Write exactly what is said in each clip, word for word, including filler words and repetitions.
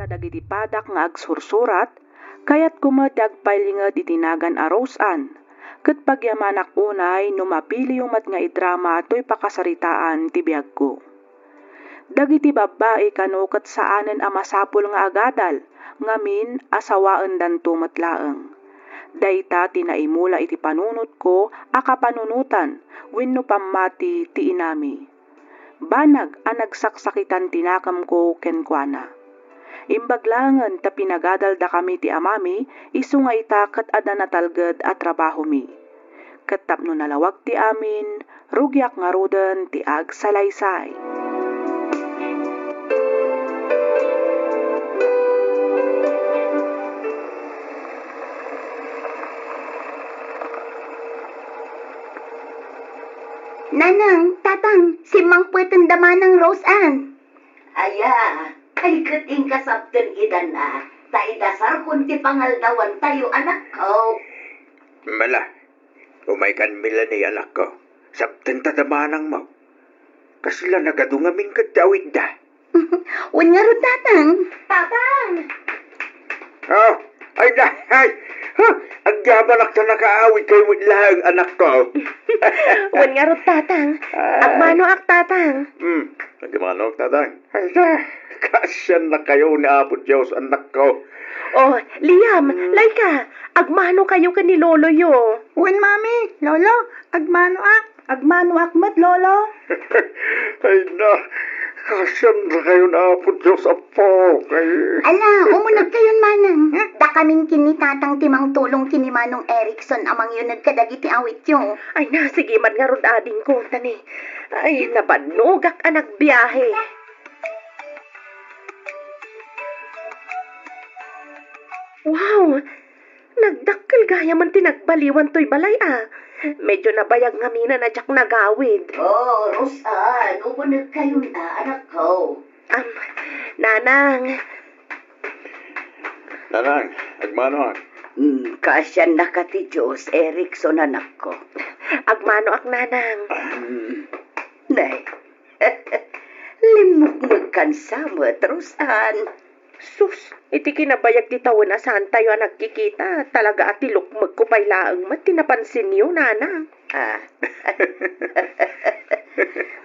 Kadagiti padak nga agsursurat, kayatko met ti agpailinged iti nagan a Rose Ann, ket pagyamanak unay no mapiliyo met nga idrama toy pakasaritaan ti biagko. Dagiti babbai kano ket saanen a masapul nga agadal ngamin a sawaendanto met laeng. Dayta ti naimula iti panunotko a kapanunotan wenno pammati ti inami. Banag a nagsaksakitan ti nakemko kenkuana. Imbag laengen ta pinagadaldakami ti amami, isu nga ita ket adda natalged a trabahomi. Ket tapno nalawag ti amin, rugiak ngaruden ti agsalaysay. Nanang, Tatang, simmangpeten da manang Rose Ann. Aya, ay ket inka sapten idan a, ta idasarkon ti pangaldawantayo, anakko. Mala, umaykan milani, anakko. Sapten ta da manangmo. Kasla nagadu ngamin ket ti awitda. Wen ngarud, Tatang. Tatang! Oh, ay na, ay! Huh, agyamanak ta nakaawitkayo met laeng, anakko. Wen ngarud, Tatang. Ay. Agmanoak, Tatang. Hmm, agmanoak, Tatang. Ay na, kaasiannakayo ni Apo Dios, anakko. Oh, Liam, hmm, layka. Agmanokayo ken ni loloyo. Wen, Mami, Lolo, agmanoak. Agmanoak met, Lolo. Ay na, kaasiannakayo ni Apo Dios, Apo. Ay. Ala, umunegkayon manang. Hmm? Dakamin ken ni Tatang ti mangtulong ken ni Manong Erickson a mangyuneg kadagiti awityo. Ay na, sige met ngarud, adingko, tani. Ay, nabannogak a nagbiahe. Wow! Nagdakkel gayamen ti nagbaliwan toy balay a. Medyo nabayag ngamin a diak nagawid. Oh, Rose Ann, umunegkayon a, anakko. Am, Nanang. Nanang, agmanoak. Hmm, kaasiannaka ti Dios, Erickson, anakko. Agmanoak, Nanang. Hmm. Nay, limmukmegkan sa met, Rose Ann. Sus, iti kinabayag ti tawen a saantayo a nagkikita, talaga a ti lukmegko pay laeng met ti napansinyo, Nanang. Ah.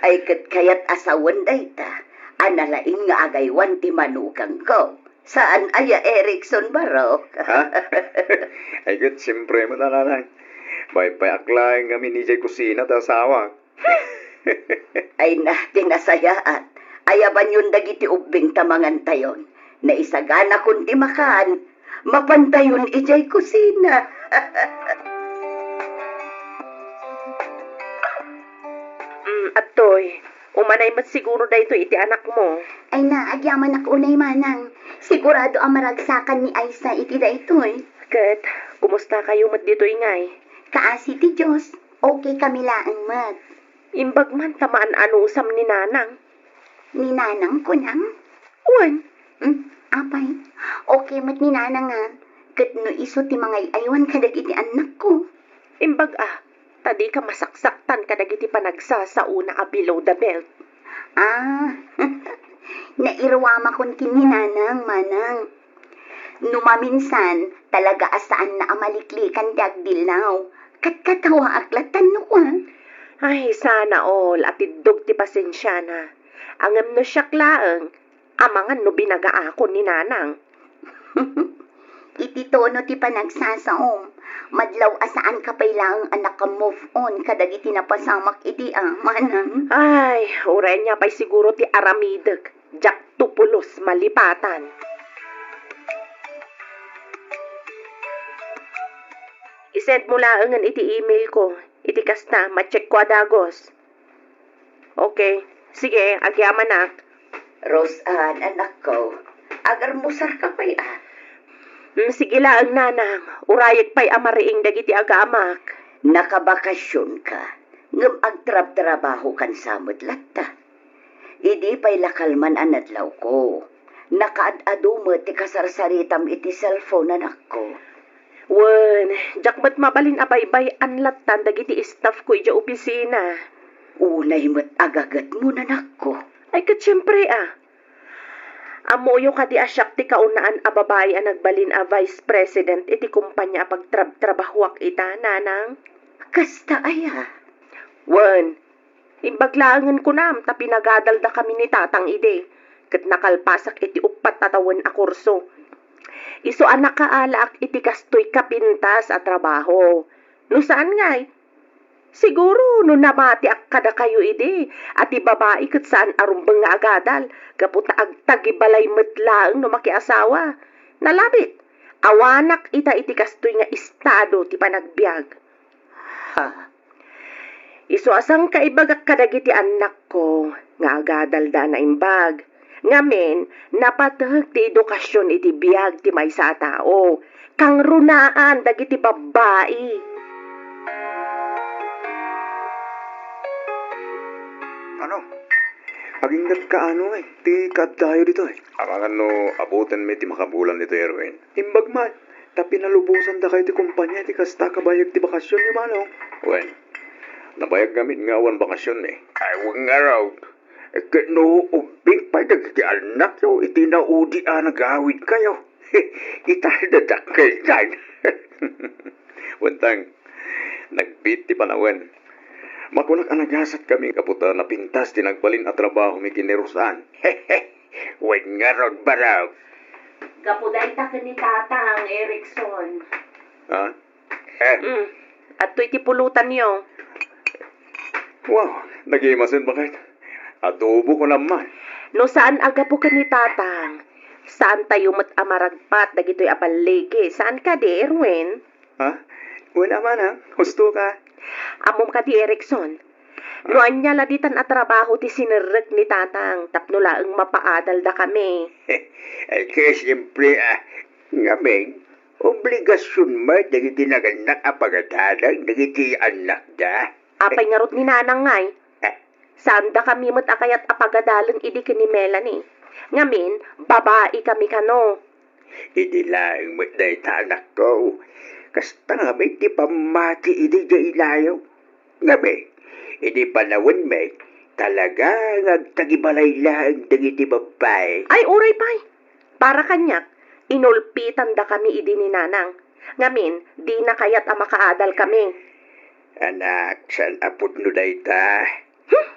Ay, ket kayat a sawen dayta, a nalaing nga agaywan ti manugangko. Saan aya, Erickson, barok? Ha? Ay, ket siempre met, Nanang. Maypayak laeng ngamin idiay kusina ti asawak. Ay na, ti nasayaat. Ayabanyon dagiti ubbing ta mangantayon. Naisaganakon ti makan. Mapantayon idiay kusina. Mm, adtoy. Umanay met siguro daytoy iti anakmo. Ay na, agyamanak unay manang. Sigurado a maragsakan ni Aisa iti daytoy. Ket, kumustakayo met ditoy ngay? Kaasi ti Dios, okay kami laeng met. Imbag man ta maan-anusam ni Nanang. Ni Nanang, kunam? Wen. Hmm, apay, okay met ni Nanang a, ket no isu ti mangay-aywan kadagiti annakko. Imbag a, ta dika masaksaktan kadagiti panagsasaona a below the belt. Ah, nairuamakon ken ni Nanang, manang. No maminsan, talaga a saanna a maliklikan ti agdillaw. Katkatawaak lattan no kua. Ay, sana all a tiddog ti pasensiana. Ngem no siak laeng, amangan no binagaakon ni Nanang. Iti tono ti panagsasaom, madlaw a saanka pay laeng a naka-move on kadagiti napasamak idi a, manang. Ay, uray ania pay siguro ti aramidek. Diak to pulos malipatan. I-send mo laengen iti email ko. Iti kasta, ma-check ko a dagos. Okay. Sige, agyamanak. Rose Ann, anakko, agarmusarka pay a. Mm, sige laeng, Nanang. Urayek pay a mariing dagiti agamak. Nakabakasionka, ngem agtrabtrabahokan sa met latta. Idi pay la kalman a nadlawko, nakaad-adu met ti kasarsaritam iti cellphone, anakko. Wen, diak met mabalin a baybay-an lattan dagiti staff ko idiay opisina. Unay met a gagetmo, anakko. Ay, ket siempre a. Ammoyo kadi a siak ti kaunaan a babai a nagbalin a vice president iti kumpanya a pagtrabtrabahuak ita, nanang? Kasta aya? Wen, imbag laengen kunam ta pinagadaldakami ni tatang idi, ket nakalpasak iti uppat a tawen a kurso. Isu a nakaalaak iti kastoy kapintas a trabaho. No saan ngay, siguro no namatiak kadakayo idi a ti babai ket saan a rumbeng nga agadal gapu ta agtagibalay met laeng no makiasawa. Nalabit, awanak ita iti kastoy nga estado ti panagbiag. Ha? Isu a sangkaibagak kadagiti annakko nga agadalda a naimbag. Ngamin, napateg ti edukasyon iti biag ti maysa a tao. Kangrunaan dagiti babbai. Ano? Aginggatka ano, eh, ti kaaddayo ditoy? Amangan no abutenmi ti makabulan ditoy, Erwin. Imbag man, ta pinalubosandakayo ti kumpanya iti kasta a kabayag ti bakasionyo, manong. Wen, nabayag ngamin nga awan bakasionmi. Ay, wen ngarud. Ket no ubbing pay dagiti annakyo iti naudi a nagawidkayo, ita, dadakkeltan. Wen tang, nagbiit ti panawen. Makunak a nagasatkami gapu ta napintas ti nagbalin a trabahomi ken ni Rosan. Wen ngarud, barok. Gapu dayta ken ni Tatang Erickson. Ha? Eh. Mm. Adtoy ti pulutanyo. Wow, nagimasen, baket. Adobo ko naman. No saan a gapu ken ni Tatang, saantayo met a maragpat dagitoy a balligi. Saan kadi, Erwin? Ha? Wen a manang, husto ka. Ammom kadi, Erickson? No ania la ditan a trabaho ti sinerrek ni Tatang tapno laeng mapaadaldakami. Ay, kaya siyempre, ah, ngamin, obligasion met dagiti nagannak a pagadalan dagiti annakda. Apay ngarud ni Nanang ngay? Eh. Saandakami met a kayat a pagadalen idi ken ni Melanie. Ngamin, babaikami kano. Idi laeng met dayta, anakko. Kasta ngamin ti pammati idi diay layo. Ngamin, idi panawen met, talaga nga agtagibalay laeng dagiti babbai. Ay, uray pay. Para kaniak, inulpitandakami idi ni Nanang. Ngamin, dina kayat a makaadalkami. Anak, saan a pudno dayta? Hmm?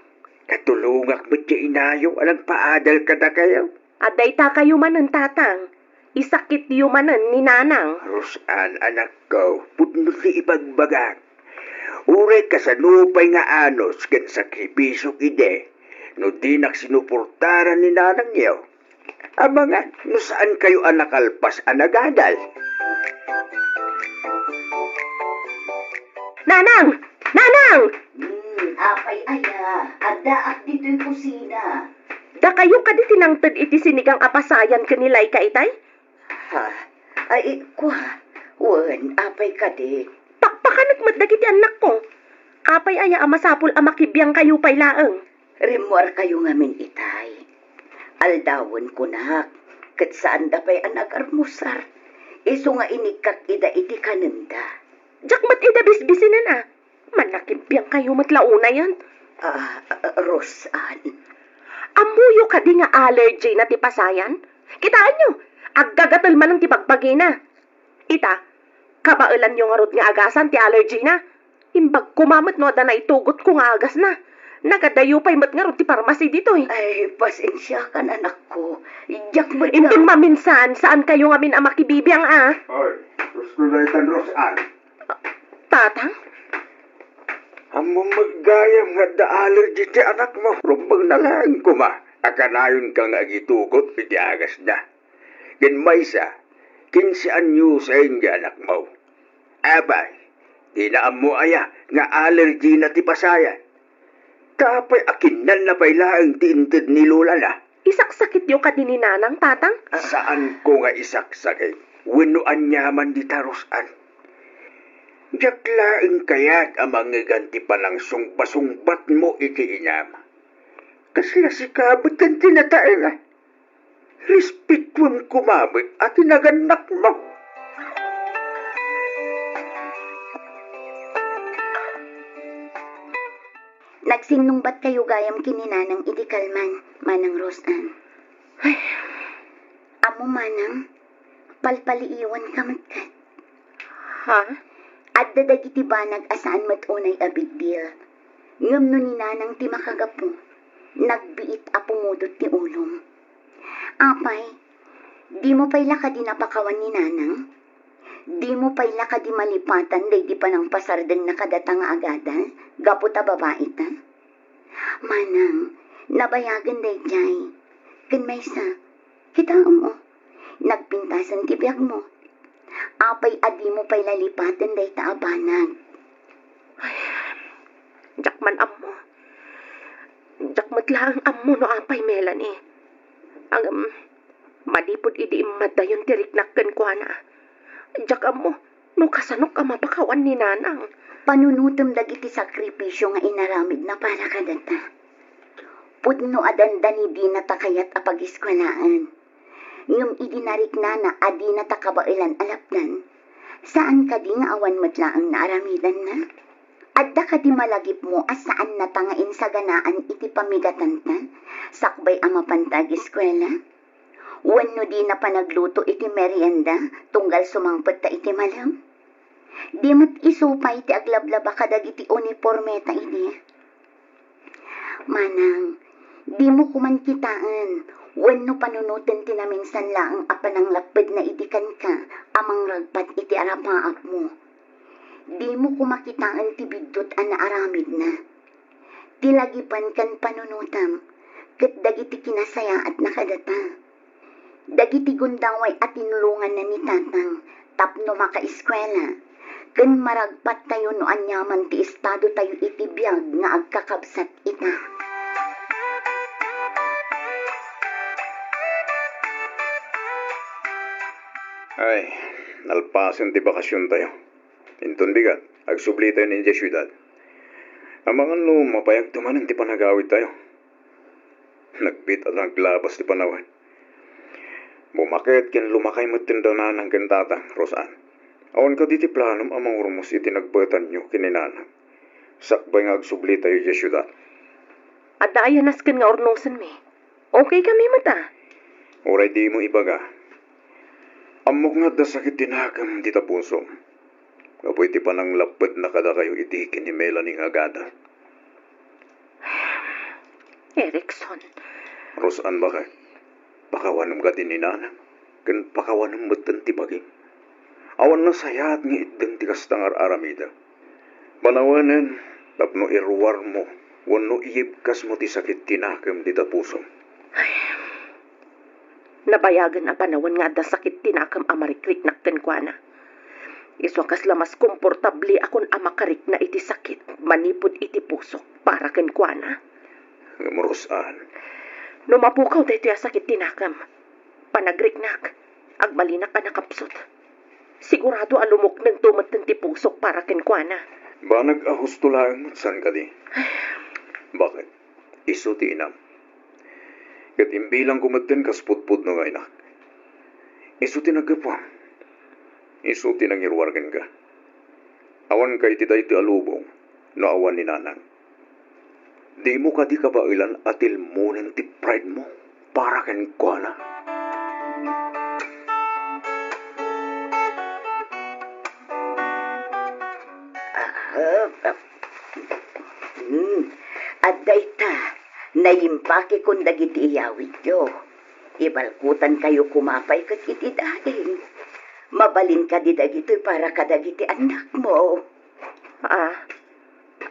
Katulongak met ti inayo a nagpaadal kadakayo. Adda itakayo manen, Tatang. Isakityo manen ni Nanang. Rosan, anakko, pudno ti ibagbagak. Uray kasano pay nga anus ken sakripisiok idi, no dinak sinuportaran ni nanangyo. Amangan no saankayo a nakalpas a nagadal. Nanang! Nanang! Hmm, apay aya, addaak ditoy kusina. Dakayo kadi ti nangted iti sinigang a pasayan ken ni Laika itay? Ha? Ay, kua, wen, apay kadi? Pakpakanek met dagiti annakko. Apay aya a masapul a makibiangkayo pay laeng? Rimmuarkayo ngamin itay. Aldawen kunak, ket saanda pay a nagarmusar. Isu nga inikkak ida iti kanenda. Diak met ida bisbisinen a. Manakibiangkayo met la unayen. Ah, ah, Rosan. Ammoyo kadi nga allergy na ti pasayan? Kitaenyo, aggagatel manen ti bagbagina. Ita, kabaelanyo ngarud nga agasan ti allergy na. Imbag koma met no adda naitugotko nga agasna. Nagadayo pay met ngarud ti parmasi ditoy. Ay, pasensiakan, anakko. Diak met nga. Inton maminsan, saankayo ngamin a makibibiang a. Oy, gusto na itan, Rosan. Tatang? Ammom met gayam nga adda allergy ti anakmo. Rumbeng na laeng koma a kanayonka nga agitugot iti agasna. Ken maysa, kinse anyosen nga anakmo. Apay, dina ammo aya nga allergy na ti pasayan? Ta apay a kinnanna pay laeng ti inted ni lolana? Isaksakityo kadi ni nanang, tatang? Saanko nga isaksakit wenno aniaman dita, Rosan. Diak laeng kayat a mangngegan ti panangsungba-sungbatmo iti inam. Kasla sika met ti nataenga. Respetuem koma met a ti nagannakmo. Nagsinnungbatkayo gayam ken ni Nanang idi kalman, Manang Rosan. Ay. Ammom Manang, palpaliiwanka met ket. Ha? Adda dagiti banag a saan met unay a big deal. Ngem no ni Nanang ti makagapu, nagbiit a pumudot ti ulom. Apay, dimo pay la kadi napakawan ni Nanang? Dimo pay la kadi malipatan daydi panangpasardengna kadata nga agadal gapu ta babaita? Manang, nabayagen daydiay. Ken maysa, kitaem, o, nagpintasen ti biagmo. Apay a dimo pay la lipaten dayta a banag? Ay, diak man ammo. Diak met laeng ammo no apay, Melanie. Ngem, manipud idi immaddayon ti riknak kenkuana, diak ammo no kasanok a mapakawan ni Nanang. Panunotem dagiti sakripisio nga inaramidna para kadata. Pudno a dandani dinata kayat a pagiskuelaen. Ngem idi nariknana a dinata kabaelan a lapdan, saan kadi nga awan met laeng naaramidanna? Adda kadi malagipmo a saannata nga insaganaan iti pamigatanta sakbay a mapanta agiskuela? Wenno dina panagluto iti merienda tunggal sumangpetta iti malem? Di met isu pay ti aglablaba kadagiti unipormeta idi? Manang, dimo koman kitaen wenno panunoten ti naminsan laeng a pananglappedna idi kenka a mangragpat iti arapaapmo? Dimo koma kitaen ti biddut a naaramidna? Ti lagipan ken panunotam ket dagiti kinasayaatna kadata. Dagiti gundaway a tinulonganna ni Tatang tapno makaeskuela ken maragpattayo no aniaman ti estadotayo iti biag nga agkakabsat ita. Ay, nalpasen ti bakasiontayo. Inton bigat, agsublitayon idiay siudad. Amangan no mapayagto manen ti panagawidtayo. Nagbiit a naglabas ti panawen. Bumaket ken lumakay metten da Nanang ken Tatang, Roseanne. Awan kadi ti planom a mangurmos iti nagbaetanyo ken ni Nanang sakbay nga agsublitayo idiay siudad? Adda aya nasken nga urnosenmi. Okay kami met a. Uray dimo ibaga, ammok nga adda sakit ti nakem dita pusom gapu iti pananglappedna kadakayo idi ken ni Melanie nga agadal. Erickson. Roseanne, baket, pakawanem kadi ni Nanang ken pakawanem metten ti bagim. Awan nasayaat nga itdem ti kasta nga ar-aramidem. Panawenen tapno iruarmo wenno iyibkasmo ti sakit ti nakem dita pusom. Ay, nabayagen a panawen nga adda sakit ti nakem a marikriknak kenkuana. Isu a kasla mas komportableakon a makarikna iti sakit manipud iti pusok para kenkuana. Ngem, Roseanne. No mapukaw daytoy a sakit ti nakem, panagriknak, agbalinak a nakapsut. Sigurado a lumuknengto metten ti pusok para kenkuana. Banag a husto laeng met saan kadi. Baket, isu ti inam. Ket imbilangko metten kas pudpudno nga inak. Isu ti naggapuam. Isu ti nangiruar kenka. Awanka iti daytoy a lubong no awan ni Nanang. Dimo kadi kabaelan a tilmonen ti pride mo para kenkuana? Ah, ah, hmm. Adda ita, naimpakekon dagiti iyawidyo. Ibalkutankayo koma pay ket iti daing. Mabalin kadi dagitoy para kadagiti annakmo? Ah,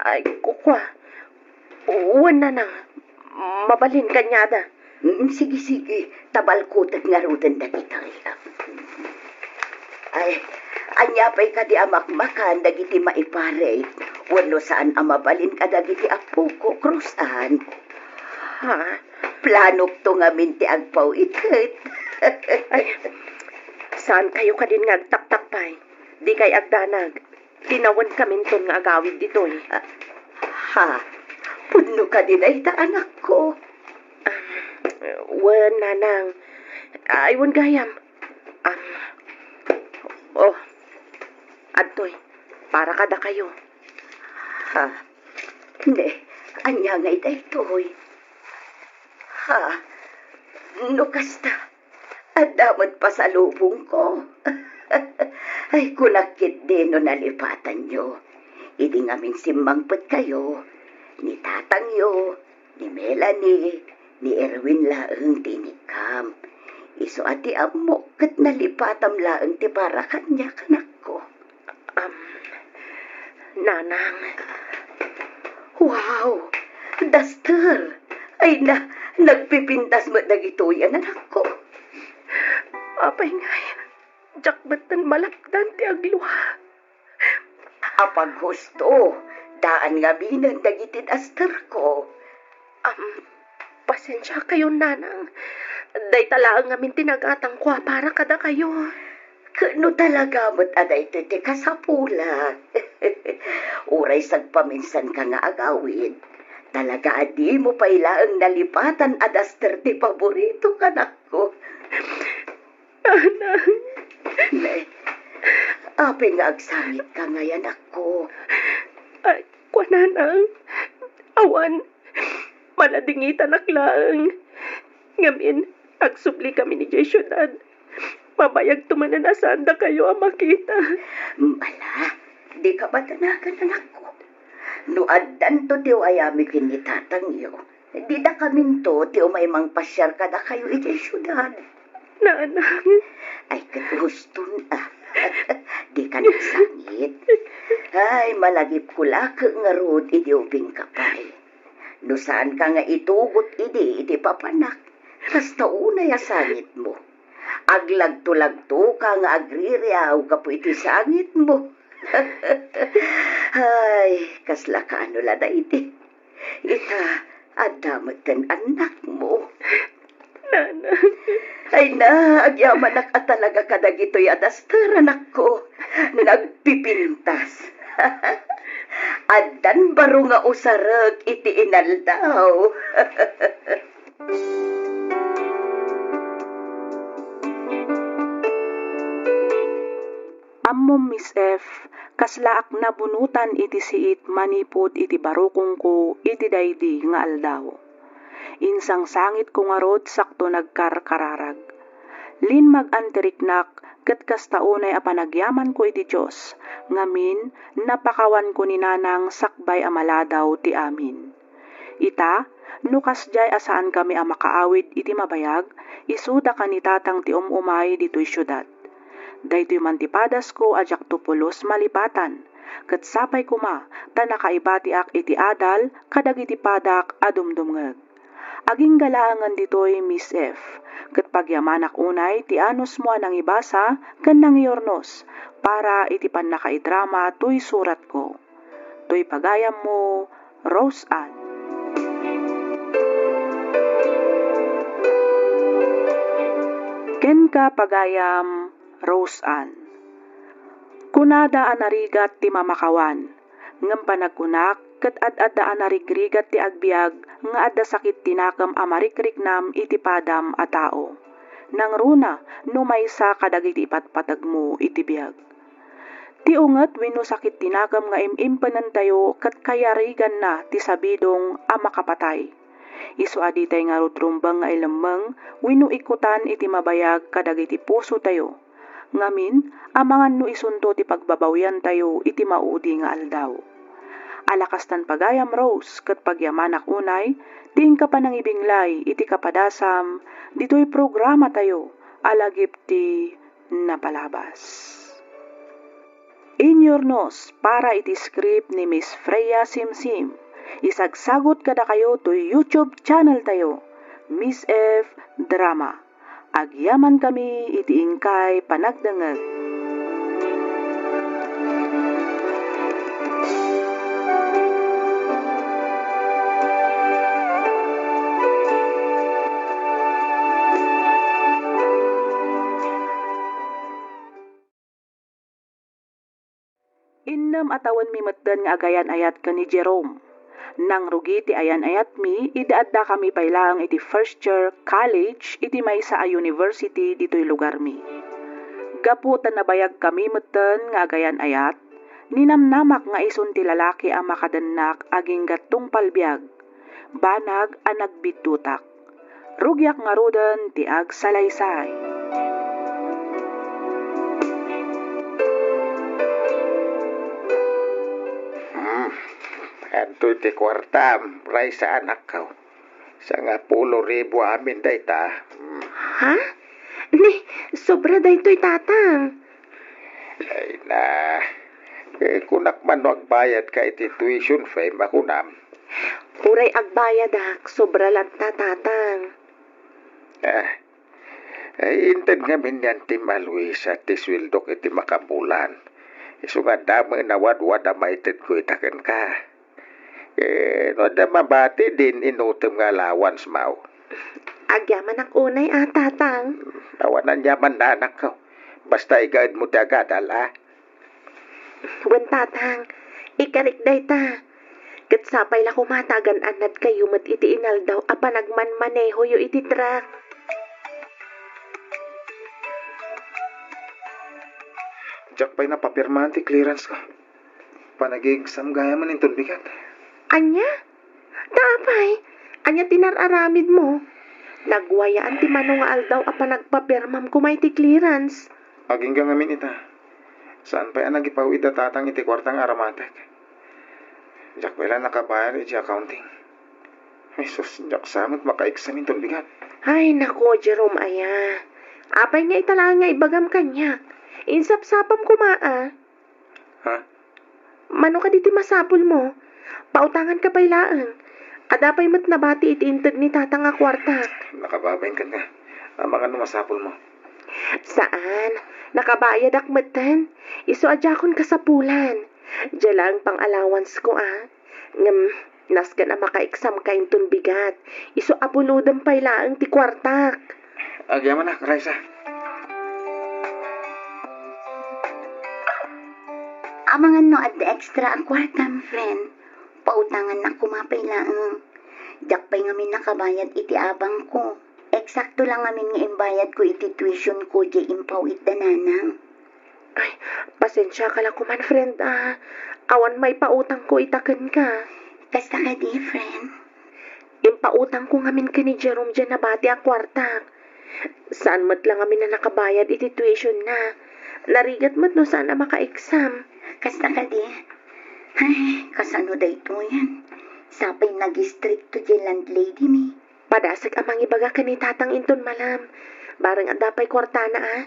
ay, kukua. Wen, Nanang, mabalin kaniada. Mm, sige, sige. Ta balkutek ngaruden dagitoy. Ay, ania pay kadi a makmakan dagiti maiparit? Wenno saan a mabalin kadagiti appok, Roseanne? Ha? Planokto ngamin ti agpaw-itket. Ay, saankayo kadin nga agtaktak pay? Dikay agdanag. Tinawenkaminton nga agawid ditoy. Ah, ha? Pudno kadi dayta, anakko? Ah, wen, Nanang. Ay, wen gayam. Am, oh, adtoy, para kadakayo. Ha? Ne, ania ngay daytoy? Ha? No kasta, Adda met pasalubongko. Ay, kunak ketdi no nalipatanyo. Idi ngamin simmangpetkayo, ni tatangyo, ni Melanie, ni Erwin laeng ti inikkam. Isu a ti ammok ket nalipatam laeng ti para kaniak, anakko. Um, Nanang. Wow! Duster! Ay na, nagpipintas met dagitoy, anakko. Apay ngay, diak metten malapdan ti aglua. Apaghusto, daan ngaminen dagiti dusterko. Am, pasensiakayon, nanang. Dayta laeng ngamin ti nagatangko a para kadakayo. Ket no talaga met a daytoy ti kasapulan, uray sagpaminsanka nga agawid, talaga a dimo pay laeng nalipatan a duster ti paboritok, anakko. Nanang. Ne, apay nga agsangitka ngay, anakko? Ay, kuananang, awan, maladingitanak laeng. Ngamin, agsubli kami idiay siudad. Mabayagto manen a saan dakayo a makita. Ala, dika batanagan, anakko. No addanto ti uayami ken ni tatangyo, didakaminto ti umay mangpasiar kadakayo idiay siudad. Nanang. Ay, ket huston, ah. Dika nagsangit. Ay, malagipko la ket ngarud idi ubingka pay. No saanka nga itugot idi iti papanak, kasta unay a sangitmo. Aglagto-lagtoka nga agririaw gapu iti sangitmo. Ay, kasla kaano la daydi. Ita, adda metten annakmo. Nanang. Ay na, agyamanak a talaga kadagitoy a duster, anakko. Nagpipintas. Addan baro nga usarek iti inaldaw. Ammom, Miss F, kaslaak nabunotan iti siit manipud iti barukongko iti daydi nga aldaw. Insangsangitko ngarud sakto nagkarkararag. Limmag-antiriknak ket kasta unay a panagyamanko iti Dios, ngamin, napakawanko ni Nanang sakbay a maladaw ti amin. Ita, no kasdiay a saankami a makaawid iti mabayag, isuda ken ni Tatang ti um-umay ditoy siudad. Daytoy man ti padasko a diakto pulos malipatan, ket sapay koma ta nakaibatiak iti adal kadagiti padak a dumdumngeg. Agingga laengen ditoy, Miss F, ket pagyamanak unay ti anusmo a nangibasa ken nangiurnos para iti pannakaidrama toy suratko. Toy pagayammo, Rose Ann. Kenka, pagayam, Rose Ann. Kunada a narigat ti mamakawan, ngem panagkunak ket ad-adda a narigrigat ti agbiag nga adda sakit ti nakem a marikriknam iti padam a tao. Nangruna no maysa kadagiti ipatpategmo iti biag. Ti unget wenno sakit ti nakem nga im-impenentayo ket kayariganna ti sabidong a makapatay. Isu a ditay ngarud rumbeng nga ilemmeng wenno ikkutan iti mabayag kadagiti pusotayo. Ngamin, amangan no isunto ti pagbabawiantayo iti maudi nga aldaw. Ala kastan, pagayam Rose, ket pagyamanak unay ti inka panangibinglay iti kapadasam ditoy programatayo a Lagip ti Napalabas. Inyurnos para iti script ni Miss Freya Simsim. Isagsagut kadakayo toy YouTube channel tayo, Miss F Drama. Agyamankami iti inkay panagdengngeg. Innem a tawenmi metten nga agayan-ayat ken ni Jerome. Nangrugi ti ayan-ayatmi idi addakami pay laeng iti first year college iti maysa a university ditoy lugarmi. Gapu ta nabayagkami metten nga agayan-ayat, ninamnamak nga isun ti lalaki a makadennak agingga tungpal biag, banag a nagbiddutak. Rugiak ngaruden ti agsalaysay. Toy ti kuartam, Raisa, anakko. Sangapulo ribu amin dayta. Mm. Ha? Ni, sobra daytoy, Tatang. Ay na, eh, kunak man no agbayadka iti tuition fee, makunam. Uray agbayadak, sobra latta, Tatang. Ah, ay, inted ngamin yan ti Maluisa ti sueldok iti makabulan. Isu nga adda met a wadwad a maitedko ita kenka. Eh, no adda mabati, din inutem nga allowance mo. Agyamanak unay a, Tatang. Awan aniaman, anakko. Basta igaedmo ti agadal, a? Wen, Tatang, ikarik dayta. Ket sapay la koma ta agan-annadkayo met iti inaldaw a panagmanmanehoyo iti truck. Diak pay napapirmaan ti clearance ko. Panag-exam gayam inton bigat. Ania? Ta apay, ania ti nar-aramidmo? Nagwayaan ti mano nga aldaw a panagpapirmam koma iti clearance. Agingga ngamin ita. Saan pay a nagipaw-id da Tatang iti kuarta nga aramatek. Diak pay la nakabayad iti accounting. Ay sus, diak sa met maka-exam inton bigat. Ay, nako, Jerome, aya. Apay nga ita laeng nga ibagam kaniak? Insapsapam koma a. Ha? Mano kadi ti masapulmo? Pautanganka pay laeng. Adda pay met nabati iti inted ni Tatang a kuarta. Nakababain kenka. Amangan no masapulmo. Saan. Nakabayadak metten. Isu a diakon kasapulan. Dia laeng pang-allowance ko, a. Ngem, nasken a maka-examka inton bigat. Isu a bulodem pay laeng ti kuartak. Agyamanak, Raisa. Amangan no adda extra a kuartam, friend. Pautangannak koma pay laeng. Diak pay ngamin nakabayad iti abangko. Eksakto la ngamin nga imbayadko iti tuitionko diay impaw-id da nanang. Ay, pasensiaka la koman, friend, a. Awan maipautangko ita kenka. Kasta kadi, friend? Impautangko ngamin ken ni Jerome diay nabati a kuartak. Saan met la ngamin a nakabayad iti tuitionna. Narigat met no saan a maka-exam. Kasta kadi? Ay, kasano daytoyen? Sapay nagistrikto diay landladymi. Padasek a mangibaga ken ni Tatang inton malem. Bareng adda pay kuartana, a.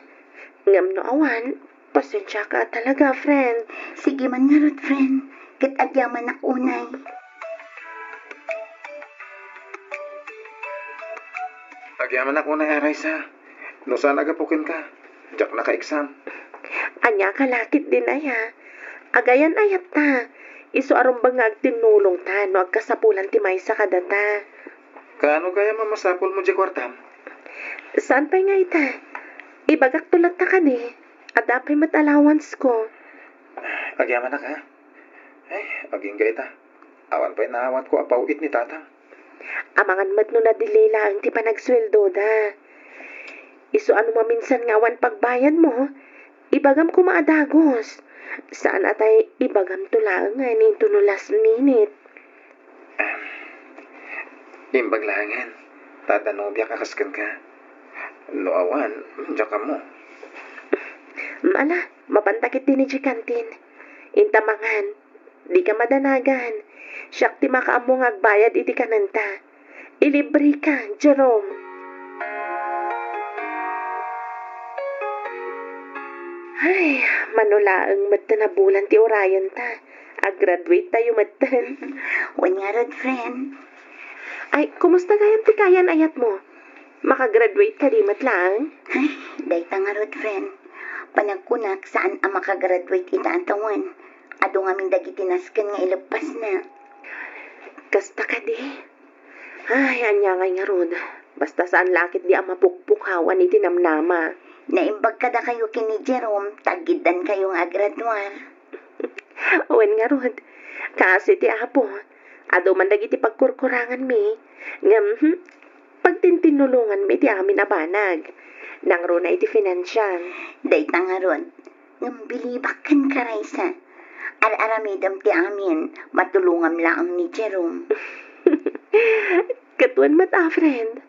Ngem no awan, pasensiaka talaga, friend. Sige man ngarud, friend. Ket agyamanak unay. Agyamanak unay, a Raisa. No saan a gapu kenka, diak naka-exam. Ania ka la ketdin aya? Agayan-ayatta. Isu a rumbeng nga agtinnulongta no agkasapulan ti maysa kadata. Kaano gayam a masapulmo diay kuartam? Saan pay nga ita? Ibagakto latta kadi. Adda pay met allowance ko. Agyamanak, a. Ay, agingga ita. Awan pay naawatko a paw-it ni Tatang. Amangan met no na-delay laeng ti panagsueldoda. Isu a no maminsan nga awan pagbayadmo, ibagam koma a dagus. Saan a tay ibagamto laeng nga inton no last minute. Imbag laengen, ta adda nobiak a kas kenka. No awan, diak ammo. Ala, mapanta ketdi idiay kantin. Inta mangan, dika madanagan. Siak ti makaammo nga agbayad iti kanenta. Ilibreka, Jerome. Ay, mano laeng metten a bulan ti urayenta. Ag-graduate tayo metten. Wen ngarud, friend. Ay, kumusta gayam ti kayan-ayatmo? Makagraduate kadi met laeng? Ay, dayta ngarud, friend. Panagkunak, saan a makagraduate ita a tawen. Adu ngamin dagiti nasken nga ileppasna. Kasta kadi? Ay, ania ngay ngarud? Basta saan la ketdi a mapukpukawan iti namnama. Naimbag kadakayo ken ni Jerome, ta aggiddankayo nga agraduar. Wen ngarud, kaasi ti Apo, adu man dagiti pagkurkuranganmi, ngem, hmm, pagtintinnulonganmi ti amin a banag. Nangruna iti finansial. Dayta ngarud, ngem bilibak kenka, Raisa. Ar-aramidem ti amin, matulongam laeng ni Jerome. Ket wen met a, friend,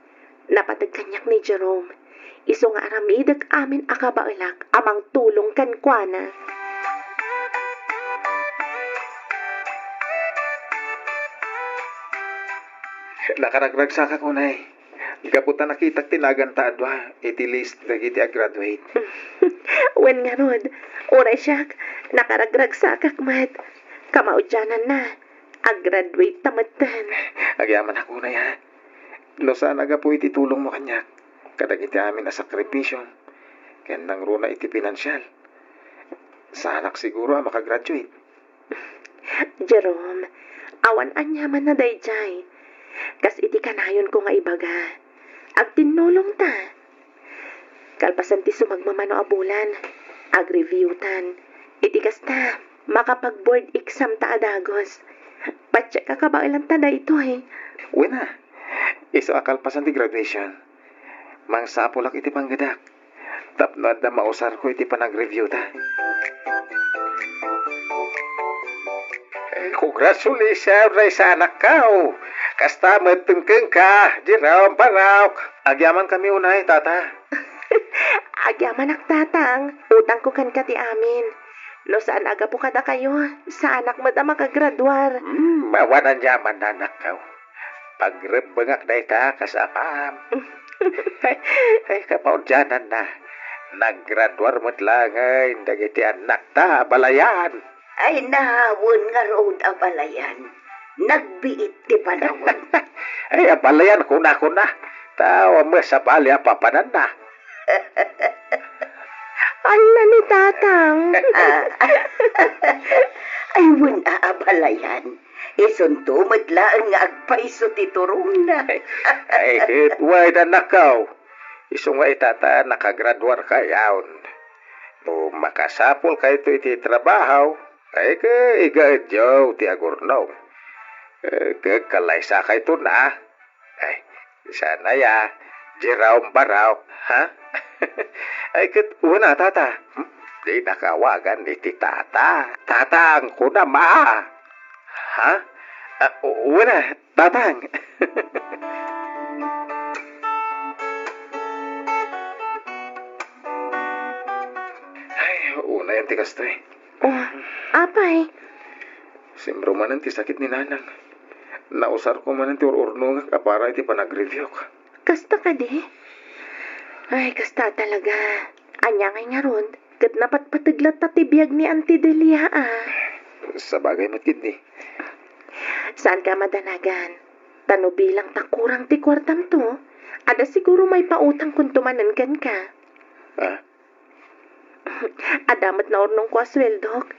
napateg kaniak ni Jerome. Isu nga aramidek amin a kabaelak a mangtulong kenkuana. Nakaragragsakak unay. Gapu ta nakitak ti naganta a dua iti list dagiti a-graduate. Wen ngarud, uray siak, nakaragragsakak met. Kamaudiananna, a-graduate ta metten. Agyamanak unay, ha? No saan a gapu iti tulongmo kaniak, kadagiti amin a sakripisio, ken nangruna iti pinansial, saanak siguro a makagraduate. Jerome, awan aniamanna daydiay. Kas iti kanayonko nga ibaga, agtinnulongta. Kalpasan ti sumagmamano a bulan, agreviewtan. Iti kasta, makapag-board exam ta a dagus. Patiek a kabaelanta daytoy. Wen a, isu a kalpasan ti graduation, mangsapulak iti panggedak tapno adda mausarko iti panagreviewta. Eh, congratulations, Ray Sanakkaw! Kasta met kenka, Jerome Barok! Agyamankami unay, Tata. Agyamanak, Tatang. Utangko kenka ti amin. No saan a gapu kadakayo, saanak met a makagraduar. Hmm, awan aniaman, anakkaw. Pagrebbengak dayta kas amam. Ay, kapaudiananna, naggraduar met laengen dagiti annakta a balayan. Ay, nawen ngarud a balayan. Nagbiit ti panawen. Ay, a balayan, kuna-kuna. Ta awan met sabali a papananna. Anna ni Tatang. Ah. Ay, wen a, a balayan. Isunto met laeng nga agpayso ti turongna. Ay, ket wen, anakkaw. Isu nga ita ta nakagraduarkayon. No makasapulkayto iti trabaho, ay, ket igaedyo ti agurnong. Eh, ket kalaysakayto na. Ay, saan aya, Jerome Barok, ha? Ay, ket wen a, Tata. Hmm? Dinaka awagan iti Tata. Tatang, kunam a. Ha? Ah, wen a, Tatang. Ay, unayen ti kastoy. Oh, apay? Simro manen ti sakit ni Nanang. Nausarko manen ti ur-urnongak a para iti panagreviewk. Kasta kadi? Ay, kasta talaga. Ania ngay ngarud, ket napatpateg latta ti biag ni Auntie Delia, a. Sabagay met ketdi. Saanka a madanagan. Ta no bilang ta kurang ti kuartamto, adda siguro maipautangkonto manen kenka. Ah? Adda met naurnongko a sueldok.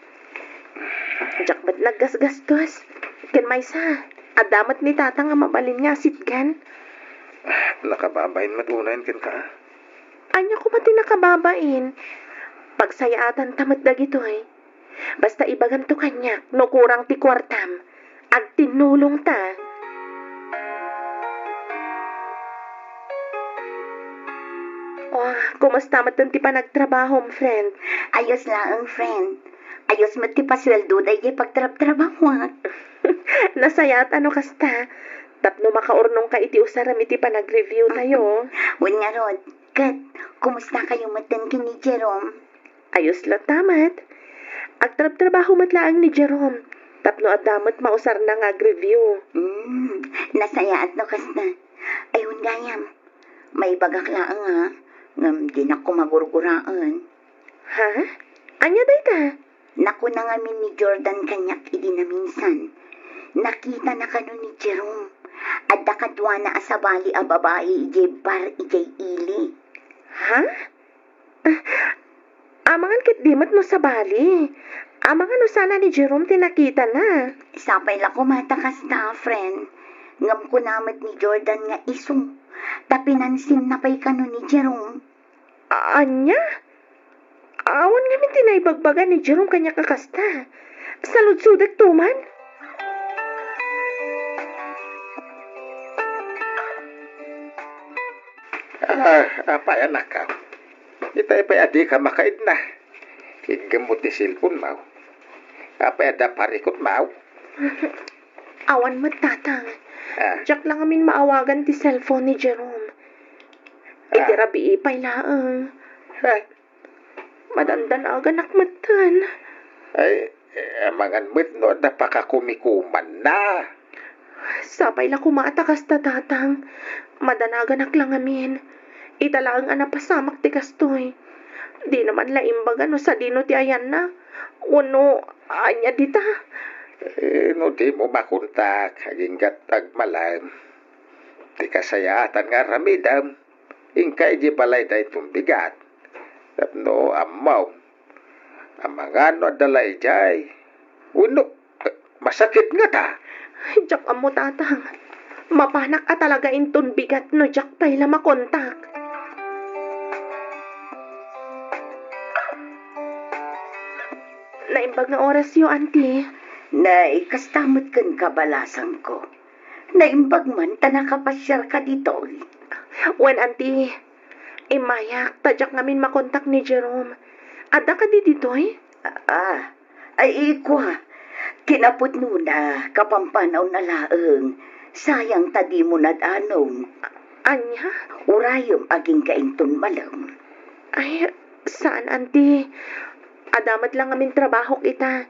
Diak met naggasgastos. Ken maysa, adda met ni Tatang a mabalin nga asitgan. Nakababain met unayen kenka, a. Ania koma ti nakababain? Pagsayaatanta met dagitoy. Basta ibaganto kaniak no kurang ti kuartam. Agtinnulongta. Oh, kumusta met ti panagtrabahom, friend? Ayos laeng, friend. Ayos met ti pasueldo daydiay pagtrabtrabahoak. Nasayaat a no kasta. Tapno makaurnongka iti usarem iti panagreviewtayo. Wen ngarud, ket, kumusta kayo metten ken ni Jerome? Ayos latta met. Agtrabtrabaho met laeng ni Jerome. Tapno adda met mausarna nga agreview. Hmm, nasayaat no kasta. Ay, wen gayam. Maibagak laeng, a, ngem dinak koma gurguraen. Ha? Ania dayta? Nakuna ngamin ni Jordan kaniak idi naminsan. Nakitana kano ni Jerome. Adda kaduana a sabali a babai idiay bar idiay ili. Ha? Ah, amangan ketdi met no sabali. Amangan no saan a ni Jerome ti nakitana. Sapay la koma ta kasta, friend. Ngem kuna met ni Jordan nga isu. Ta pinansinna pay kano ni Jerome. A-, ania? Awan ngamin ti naibagbaga ni Jerome kaniak a kasta. Saludsodekto man. Ah, apay, anakko? Itay pay a dika makaidna. Iggemmo ti cellphone mo. Apay adda parikutmo? Awan met, Tatang. Ah. Diak la ngamin maawagan ti cellphone ni Jerome. Iti Ah. rabii pay laeng. Ah. Madandanaganak metten. Ay, eh, amangan met no adda pakakumikumanna. Sapay la koma a ta kasta, Tatang. Madanaganak la ngamin. Ita laeng a napasamak ti kastoy. Dina man la imbaga no sadino ti ayanna. Wenno, ania dita? Eh, no dimo makontak, agingga't agmalem. Ti kasayaatan nga aramidem, inka idiay balay dayton bigat. Tapno ammom, amangan no adda la idiay. Wenno, eh, masakit ngata. Diak ammo, Tatang. Mapanak a talaga inton bigat no diak pay la makontak. Naimbag nga orasyo, Auntie. Nay, kasta met kenka, balasangko. Naimbag man ta nakapasiarka ditoy. Wen, Auntie. Immayak, ta diak ngamin makontak ni Jerome. Adda kadi ditoy? Ah, ay, ikua. Kinapudnona, kapampanawna laeng. Sayang ta dimo nadanon. Ania? Urayem agingga inton malem. Ay, saan, Auntie. Adda met la ngamin trabahok ita.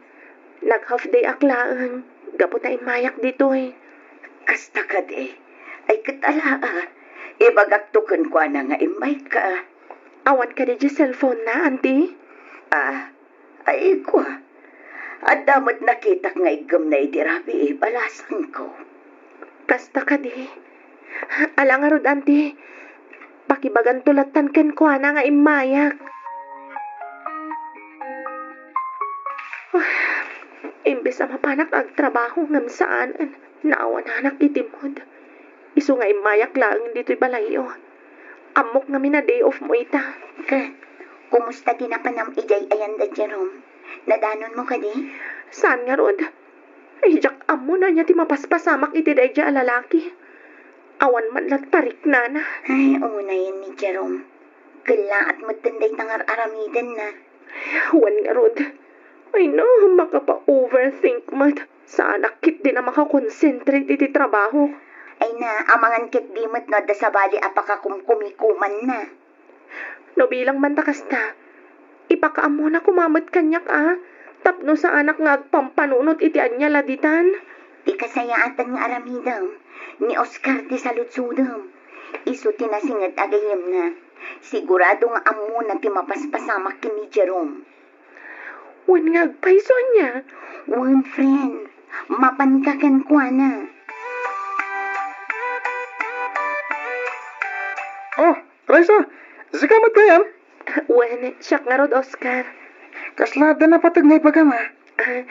Nag-half day ak laeng, gapu ta immayak ditoy. Kasta kadi. Ay, ket ala, ah. Ibagakto kenkuana nga immayka. Awan kadi diay cellphone na, Auntie? Ah, ay, kua. Adda met nakitak nga iggemna idi rabii, balasangko. Kasta kadi. Ala ngarud, Auntie. Pakibaganto lattan kenkuana nga immayak. Imbes a mapanak agtrabaho ngem saan, naawananak iti mood. Isu nga immayak laeng ditoy balayyo. Ammok ngamin a day off mo ita. Ket, kumusta ti napanam idiay ayan da Jerome? Nadanonmo kadi? Saan ngarud? Ay, diak ammo no ania ti mapaspasamak iti daydiay a lalaki. Awan man lat pariknana. Ay, unayen ni Jerome. Kellaat metten dayta nga ar-aramidenna. Wen ngarud. Ay na, makapa-overthink met. Saanak ketdin a makakonsentrate iti trabaho. Ay na, amangan ketdi met no adda sabali a pakakumkumikumanna. No bilang man ta kasta, ipakaammona koma met kaniak a, tapno saanak nga agpampanunot iti ania la ditan. Ti kasayaatan nga aramidem, ni Oscar ti saludsodem. Isu ti nasinged a gayyemna. Sigurado nga ammona ti mapaspasamak ken ni Jerome. Wen nga agpayso ania? Wen, friend. Mapanka kenkuana. Oh, Raisa, sika met gayam? Wen, siak ngarud, Oscar. Kasla adda napateg nga ibagam, a? Ah,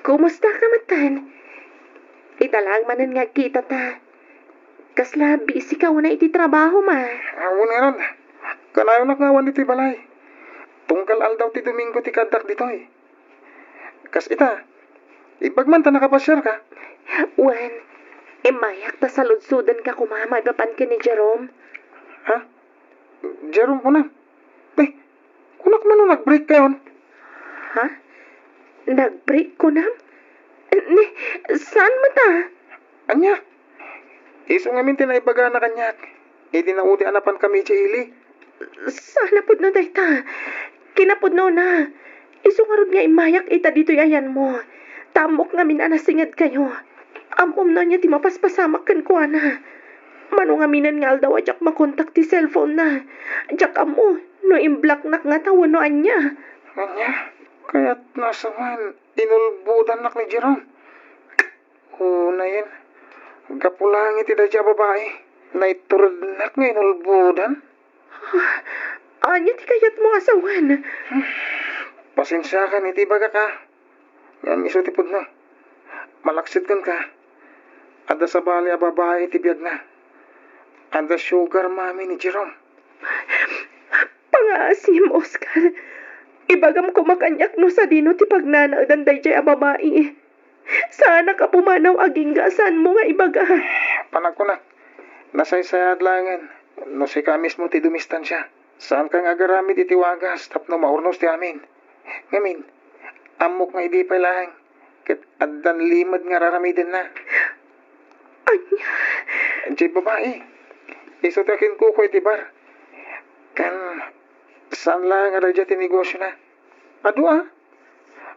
kumusta ka metten? Ita laeng manen nga agkitata. Kasla busy ka unay iti trabaho, ma? Ah, wen ngarud. Kanayonak nga awan ditoy balay. Tunggal aldaw ti Domingo ti kaaddak ditoy. Kas ita, imbag man ta nakapasiarka. Wen, immayak ta saludsodenka koma maipapan ken ni Jerome. Ha? Jerome kunam? Ay, kunak man no nag-break kayon. Ha? Nag-break kunam? Ni, saan met a? Ania? Isu ngamin ti naibagana kaniak. Idi naudi a napankami idiay ili. Saan a pudno dayta? Kinapudnona. Isu ngarud nga immayak ita ditoy ayanmo. Ta ammok ngamin a nasingedkayo. Ammom no ania ti mapaspasamak kenkuana. Mano ngaminen nga aldaw a diak makontak ti cellphone-na. Diak ammo no imblocknak ngata wenno ania. Ania? Kayatna a sawen, inulbodannak ni Jerome. Unayen, gapu laeng iti daydiay a babai, naiturednak nga inulbodan. Ania ti kayatmo a sawen? Pasensiakan iti ibagak, a. Ngem isu ti pudno. Malaksid kenka. Adda sabali a babai iti biagna. Adda sugar mommy ni Jerome. Pangaasim, Oscar. Ibagam koma kaniak no sadino ti pagnanaedan daydiay a babai. Saanak a pumanaw agingga a saanmo nga ibaga. Panagkunak, nasaysayaat laengen no sika mismo ti dumistansia. Saanka nga agaramid iti wagas tapno maurnos ti amin. Ngamin, ammok nga idi pay laeng ket addan limed nga ar-aramidenna. Ania? Diay babai. Isu ti akinkuko iti bar. Ken saan laeng a daydiay ti negosiona. Adu a.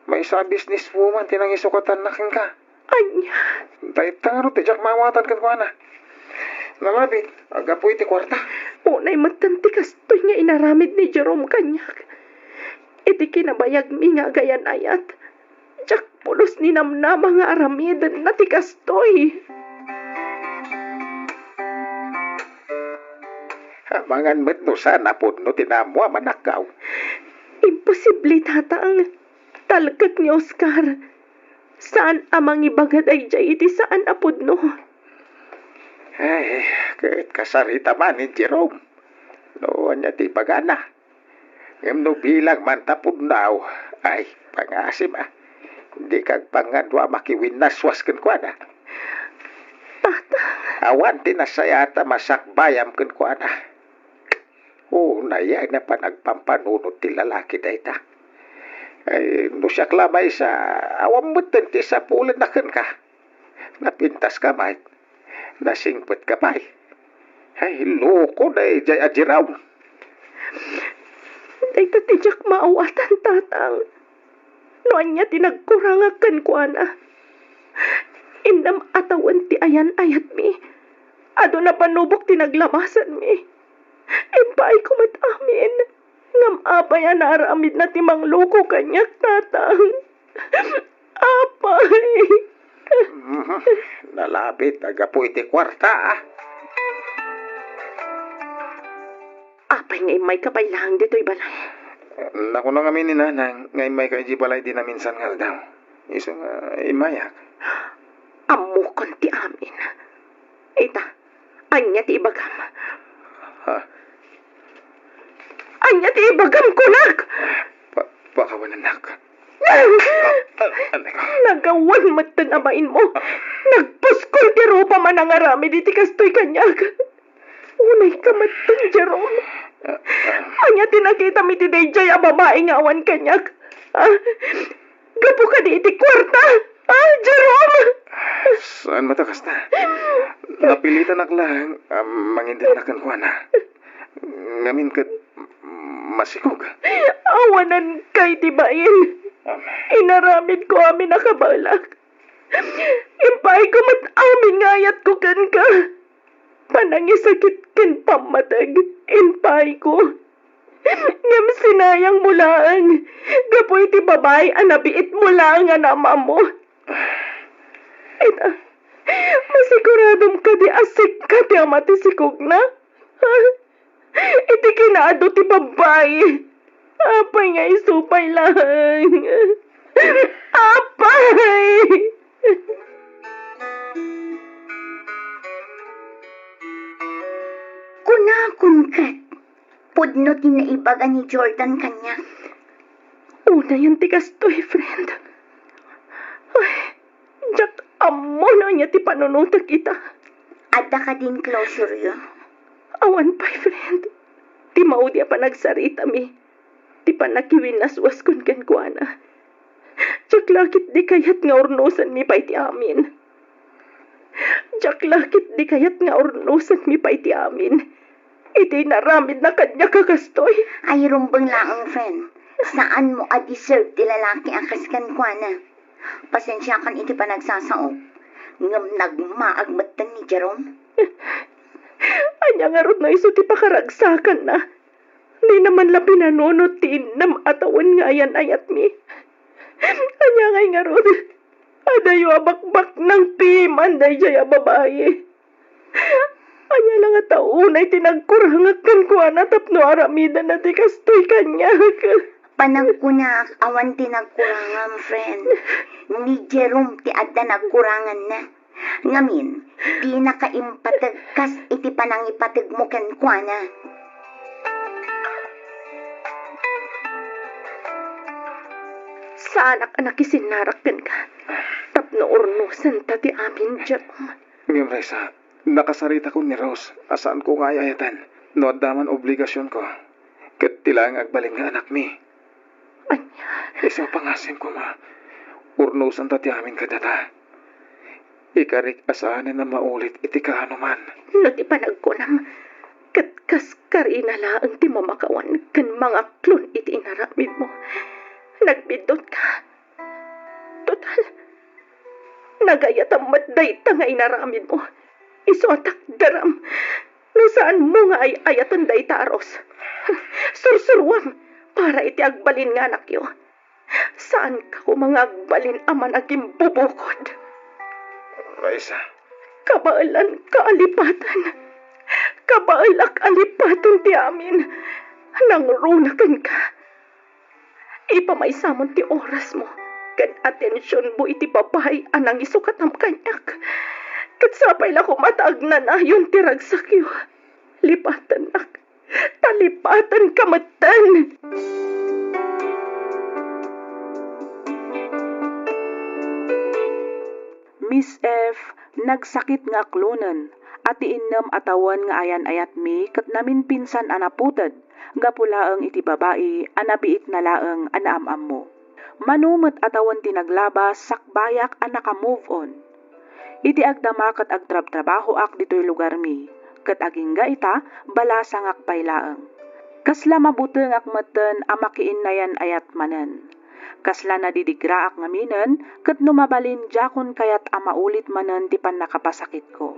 Maysa a businesswoman ti nangisukatanna kenka. Ania? Dayta ngarud ti diak maawatan kenkuana. Nalabit, aggapu iti kuarta. Unay metten ti kastoy nga inaramid ni Jerome kaniak. Iti kinabayagmi nga agayan-ayat, diak pulos ninamnama nga aramidenna ti kastoy. Amangan met no saan a pudno ti naammo a manakkaw. Imposible, Tatang. Talkek ni Oscar. Saan a mangibaga daydiay iti saan a pudno. Ay, ket kasarita man ni Jerome. No ania ti ibagana. Ngem no bilang man ta pudno, ay, pangasim a. Dika agpangngaduam a makiwinnaswas kenkuana. Tata. Awan ti nasayaat a masakbayam kenkuana. Unay a panagpampanunot ti lalaki dayta. Ay, no siak la maysa, awan metten ti sapulenna kenka. Napintaska met. Nasingpetka pay. Ay, loko daydiay a Jerome. Dayta ti diak maawatan, Tatang. No ania ti nagkurangak kenkuana. Innem a tawen ti ayan-ayatmi. Adu a panubok ti naglamasanmi. Impaayko met amin. Ngem apay a naaramidna ti mangloko kaniak, Tatang? Apay! Mhm. Nalabit, aggapu iti kuarta, a. Apay nga immayka pay laeng ditoy balay? Nakuna ngamin ni Nanang nga immayka idiay balay idi naminsan nga aldaw. Isu nga immayak. Ammokon ti amin. Ita, ania ti ibagam? Ha? Ania ti ibagam, kunak? Pa-, pakawanennak. Ah, ah, anak. Nagawan metten a bainmo. Nagpuskol ti rupam a nangaramid iti kastoy kaniak. Unayka metten, Jerome. Ah, ah. Ania ti nakitam iti daydiay a babai nga awan kaniak? Ah, gapu kadi iti kuarta? Ah, Jerome! Saan met a kasta? Napilitanak laeng a mangindinna kenkuana. Ngamin ket masikog. Awananka iti bain. Inaramidko amin a kabaelak. Impaayko met amin nga ayatko kenka. Panangisakit ken pammateg, impaayko. Ngem sinayangmo laeng, gapu iti babai a nabiitmo laeng a naam-ammo. Ita, masiguradom kadi a sika ti ama ti sikogna? Ha? Iti kinaadu ti babbai. Apay nga isu pay laeng? Apay! Kunakon ket, pudno ti naibaga ni Jordan kaniak. Unayen ti kastoy, friend. Ay, diak ammo no ania ti panunotek ita. Adda kadin closuryo? Awan pay, friend. Ti maudi a panagsaritami, ti pannakiwinnaswaskon kenkuana. Diak la ketdi kayat nga urnosenmi pay ti amin. Diak la ketdi kayat nga urnosenmi pay ti amin. Iti inaramidna kaniak a kastoy. Ay, rumbeng laeng, friend. Saanmo a deserve ti lalaki a kas kenkuana. Pasensiakan iti panagsasaok. Ngem nagmaag metten ni Jerome. Ania ngarud no isu ti pakaragsakanna? Dina man la pinanunot ti innem a tawen nga ayan-ayatmi. Ania ngay ngarud? Adayo a bakbaknang piman daydiay a babai. Ania la ngata unay ti nagkurangak kenkuana tapno aramidenna ti kastoy kaniak? Panagkunak, awan ti nagkurangam, friend. Ni Jerome ti adda nagkuranganna. Ngamin, dinaka impateg kas iti panangipategmo kenkuana. Saanak a nakisinnarak kenka tapno urnosenta ti amin, Jerome. Ngem, Risa, nakasaritakon ni Rose a saanko nga ay-ayaten no adda man obligasionko. Ket ti laeng agbalin nga anakmi. Ania? Isu a pangasim koma, urnosenta ti amin kadata. Ikarik a saanen a maulit iti kaanoman. No ti panagkunam, ket kas karina laeng ti mamakawan ken mangaklon iti inaramidmo. Nagbiddutka. Total, Nagayatam met dayta nga inaramidmo. Isu a takderam no saanmo nga ay-ayaten dayta a Ros. Sursuruam para iti agbalin nga anakyo. Saanka koma nga agbalin a managimbubukod. Raisa. Kabaelanka a lipatan. Kabaelak a lipatan ti amin. Nangruna kenka. Ipamaysam ti orasmo ken atensionmo iti babai a nangisukatam kaniak. Ket sapay la koma ta agnanayon ti ragsakyo. Lipatennak. Ta lipatenka metten. Miss F, nagsakit nga aklonen a ti innem a tawen nga ayan-ayatmi ket naminpinsan a naputed gapu laeng iti babai a nabiitna laeng a naam-ammo. Mano met a tawen ti naglabas, sakbayak a naka-move on. Iti agdama ket agtrabtrabahoak ditoy lugarmi, ket agingga ita, balasangak pay laeng. Kasla mabutengak metten a makiinnayan-ayat manen. Kasla nadidigraak ngaminen, ket no mabalin, diakon kayat a maulit manen ti pannakapasakitko.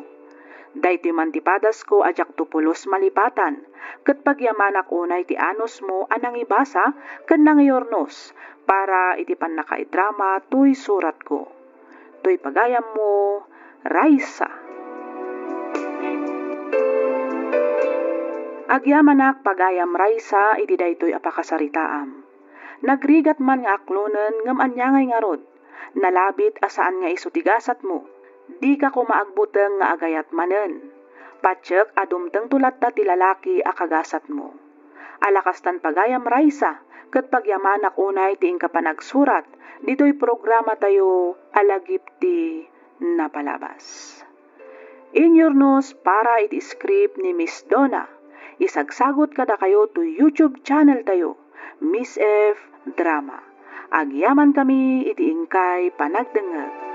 Daytoy man ti padasko a diakto pulos malipatan, ket pagyamanak unay ti anusmo a nangibasa ken nangiurnos para iti pannakaidrama toy suratko. Toy pagayammo, Raisa. Agyamanak pagayam Raisa iti daytoy a pakasaritaam. Nagrigat man nga aklonen ngem ania ngay ngarud? Nalabit a saan nga isu ti gasatmo. Dika koma agbuteng nga agayat manen. Patiek a dumtengto latta ti lalaki a kagasatmo. Ala kastan pagayam Raisa, ket pagyamanak unay ti inka panagsurat ditoy programatayo a Lagip ti Napalabas. Inyurnos para iti script ni Miss Donna. Isagsagut kadakayo to YouTube channel tayo, Miss F Drama. Agyamankami iti inkay panagdengngeg.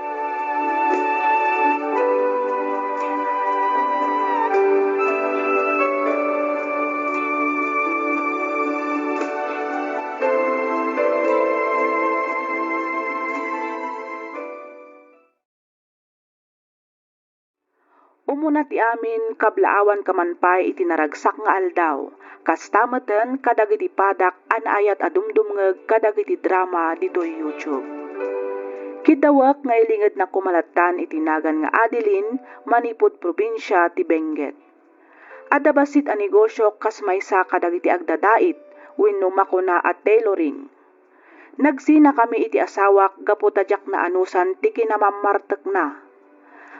Umuna ti amin, kablaawanka man pay iti naragsak nga aldaw, kasta meten kadagiti padak a naayat a dumdumngeg kadagiti drama ditoy YouTube. Kiddawek nga ilingednak koma lattan iti nagan nga Adeline manipud probinsia ti Benguet. Adda bassit a negosio kas maysa kadagiti agdadait wenno makuna a tailoring. Nagsinakami iti asawak gapu ta diak naanusan ti kinamammartekna.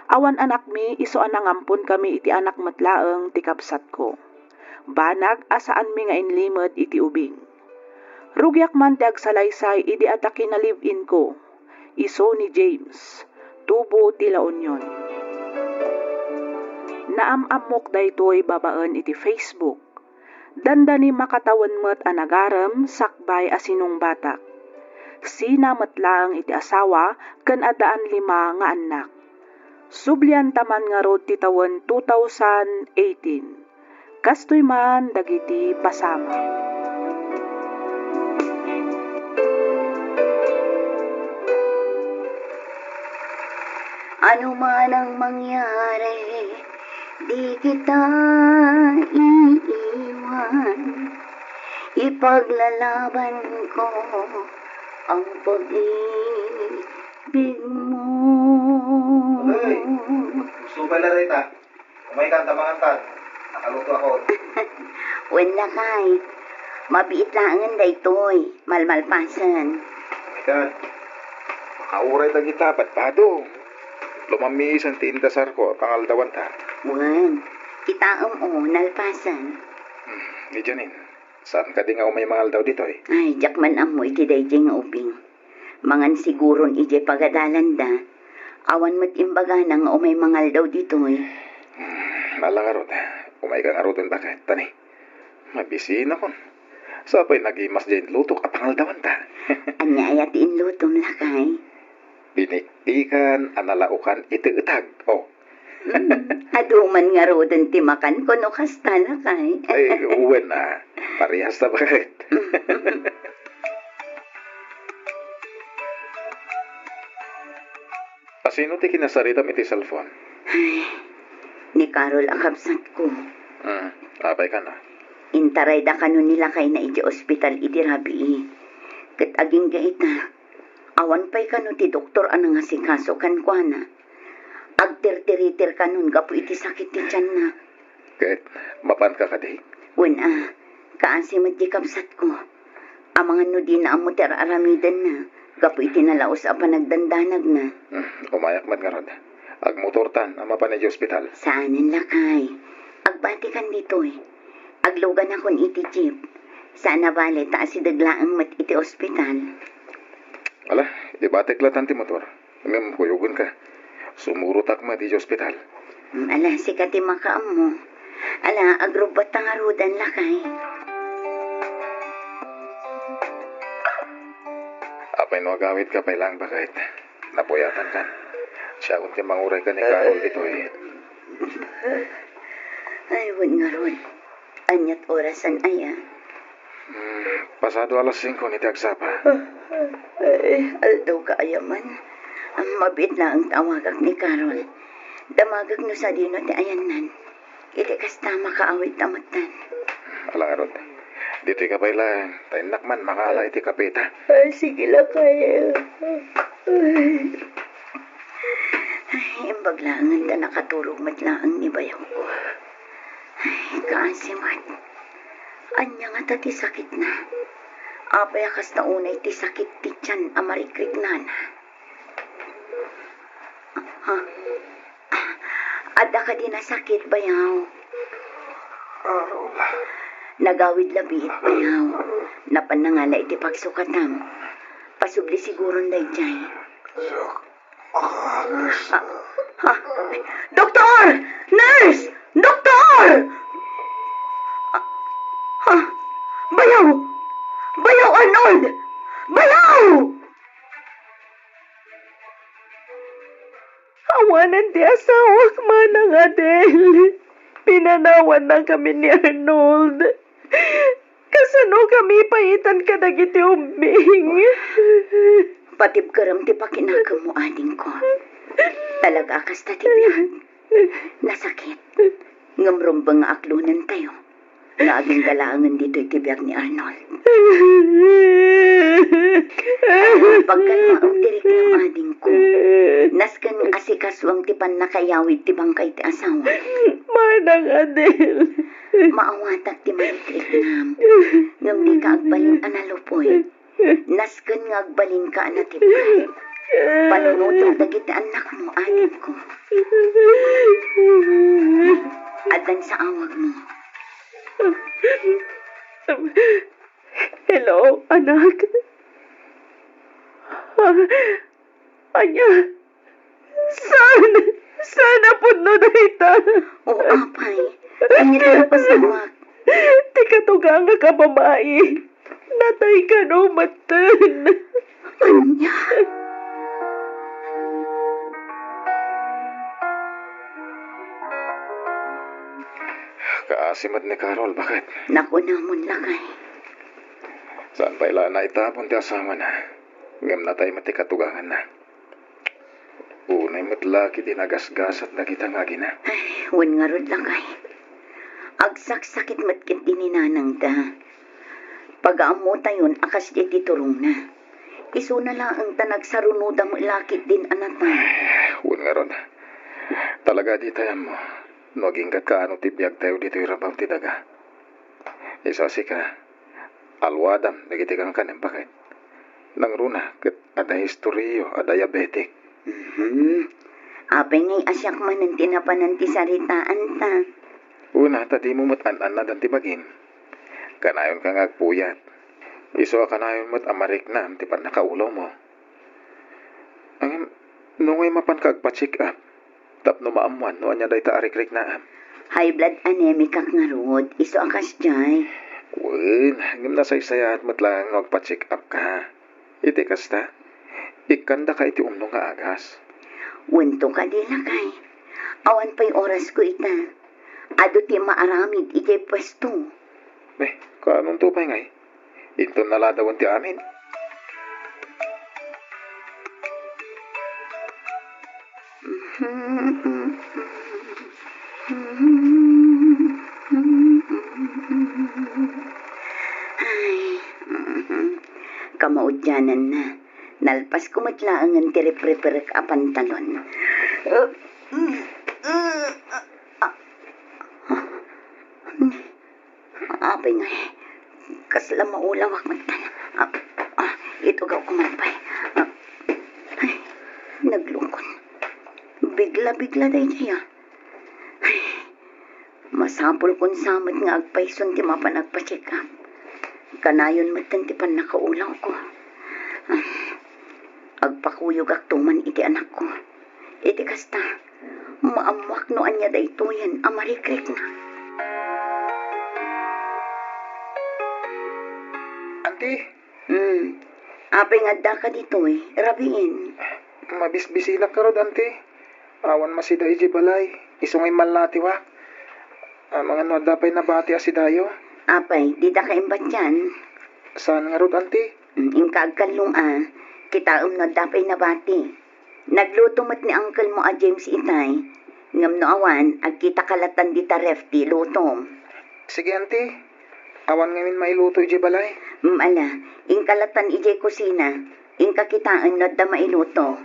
Awan anakmi isu a nangamponkami iti anak met laeng ti kabsatko. Banag a saanmi nga inlimed iti ubing. Rugiak man ti agsalaysay idi adda kinalive-inko, isu ni James, tubo ti La Union. Naam-ammok daytoy babaen iti Facebook. Dandani makatawen met a nagarem sakbay a sinungbatak. Sina met laeng iti asawa ken addaan lima nga annak. Sublianta man ngarud ti tawen two thousand eighteen. Kastoy man dagiti pasamak. Ano man ang mangyari, di kita iiwan. Ipaglalaban ko ang pag-ibig mo. Ay, gusto pala rita. Umay kan, tamangan kan. Nakaluto ako. Wen lakay, mabiit laengen daytoy, malmalpasen. Umay kan. Makauray dagita, badbado. Lumammiisan ti indasarko, pangaldawanta. Wen, kitaem o, nalpasen. Hmm, ni Janine, saan kadi nga umay mangaldaw ditoy? Ay, diak man ammo iti daydiay nga ubing. Mangan siguron idiay pagadalanda. Awan met imbagana nga umay mangaldaw ditoy. Hmm, ala ngarud. Umay ka ngaruden baket, tani. Mabisinakon. Sapay nagimas diay lutok a pangaldawanta. Ania aya ti inlutom, lakay? Binikbikan a nalaokan iti etag. Oh. Hmm, adu man ngaruden ti makan kuno kasta, lakay. Ay, wen a. Parehas ta baket. Sino ti kinasaritam iti cellphone? Ay, ni Carol a kabsatko. Hmm, apay kano? Intarayda kano ni lakayna iti ospital iti rabii. Ket agingga ita, awan pay kano ti doktor a nangasikaso kenkuana. Agtirtiritir kanon gapu iti sakit ti tianna. Ket mapanka kadi? Wen a, kaasi met ti kabsatko. Amangan no dina ammo ti ar-aramidenna gapu iti nalaus a panagdandanagna. Hmm, umayak met ngarud. Agmotortan a mapan iti ospital. Saanen, lakay. Agbatikan ditoy. Agluganakon iti jeep. Saan a bale ta asideg laeng met iti ospital. Ala, ibatek latan ti motor. Ngem kuyogenka. Sumurotak met iti ospital. Mm, ala, sika ti makaammo. Ala, agrubbatta ngaruden, lakay. Apay no agawidka pay laeng, baket? Napuyatankan. Siakon ti manguray ken ni Carol ditoy. Ay, wen ngarud. Aniat orasen aya? Hmm, pasado alas singko iti agsapa. Ay, aldaw ka aya man. Mabiit laeng ta awagak ni Carol. Damagek no sadino ti ayanna. Iti kasta, makaawidta metten. Ala ngarud. Ditoy ka pay laeng, ta innak man makaala iti kapeta. Ay, sige, lakay. Ay. Ay, imbag laengen ta nakaturog met laeng ni bayawko. Ay, kaasi met. Ania ngata ti sakitna? Apay a kasta unay ti sakit ti tian a marikriknana? Ha? Adda kadi nasakit, bayaw? Carol. Nagawid labiit, bayaw. Napan nangala iti pagsukatam. Pasubli siguron daydiay. Sak-, ah, nurse. Ha? Ha? Doktor! Nurse! Doktor! Ah, ha? Bayaw! Bayaw, Arnold! Bayaw! Awanen ti asawak, Manang Adel. Pinanawannakami ni Arnold. Kasano kami paitan kadagiti ubbing? Patibkerem ti pakinakemmo, adingko. Talaga a kasta ti biag. Nasakit. Ngem rumbeng nga aklonentayo nga agingga laengen ditoy ti biag ni Arnold. Pagkalmaem ti riknam, adingko. Nasken asikasuem ti pannakayawid ti bangkay ti asawa. Manang Adel. Maawatak ti marikriknam. Ngem dika agbalin a nalupoy. Nasken nga agbalinka a natibker. Panunotek dagiti annakmo, adingko. Addan sa awagmo. Hello, anak. Ah, ania? Saan? Saan a pudno dayta? O, apay. Ania ti napasawak? Ti katugangak a babai. Natay kano metten. Ania? Kaasi met ni Carol, baket? Nakunamon, lakay. Saan pay la naitapon ti asawana? Ngem natay met ti katuganganna. Unay met la ketdi nagasgasat dagita nga agina. Ay, wen ngarud, lakay. Agsaksakit met ketdi ni nanangda. Pagaammotayon a kasdiay ti turongna. Isuna laeng ta nagsarunoda met la ketdin a natay. Ay, wen ngarud. Talaga a ditay ammo no agingga't kaano ti biagtayo ditoy rabaw ti daga. Isu a sika, aluadam dagiti kankanem, baket? Nangruna ket adda historiayo a diabetic. Mhm. Apay ngay a siak manen ti napanan ti saritaanta? Una, ta dimo met an-annadan ti bagim. Kanayonka nga agpuyat. Isu a kanayon met a mariknam ti pannakaulawmo. Ngem, no ngay mapanka agpa-check up tapno maammuan no ania dayta a rikriknaam? High blood anemicak ngarud, isu a kasdiay. Wen, ngem nasaysayaat met laeng no agpa-check up ka. Iti kasta, ikkandaka iti umno nga agas. Wento kadi, lakay. Awan pay orasko ita. Adu ti maaramid idiay puesto. Be, kaanonto pay ngay? Inton naladawen ti amin. Ay, mhm. Kamaudiananna. Nalpasko met laengen ti ripriperek a pantalon. Apay ngay, kasla maulawak met. Ah, ah, itugawko man pay. Ah, ay, naglungkon. Bigla-bigla daydiay, ah. Ay, masapulkon sa met nga agpayson ti mapan agpa-check up. Kanayon metten ti pannakaulawko. Ah, agpakuyogakto man iti anakko. Iti kasta, maammoak no ania daytoyen a marikrikna. Anti? Hmm. Apay nga addaka ditoy, rabiin? Mabisbisinak ngarud, Anti. Awan masida idiay balay. Isu nga immallatiwak. Amangan no adda pay nabati a sidayo. Apay, didaka imbatian? Saan ngarud, Anti? Hmm, inka agkallong a. Kitaem no adda pay nabati. Nagluto met ni uncle mo a James itay, ngem no awan, agkitaka lattan dita ref ti ilutom. Sige, Anti. Awan ngamin mailuto idiay balay? Mm, ala, inka lattan idiay kusina. Inka kitaen no adda mailuto.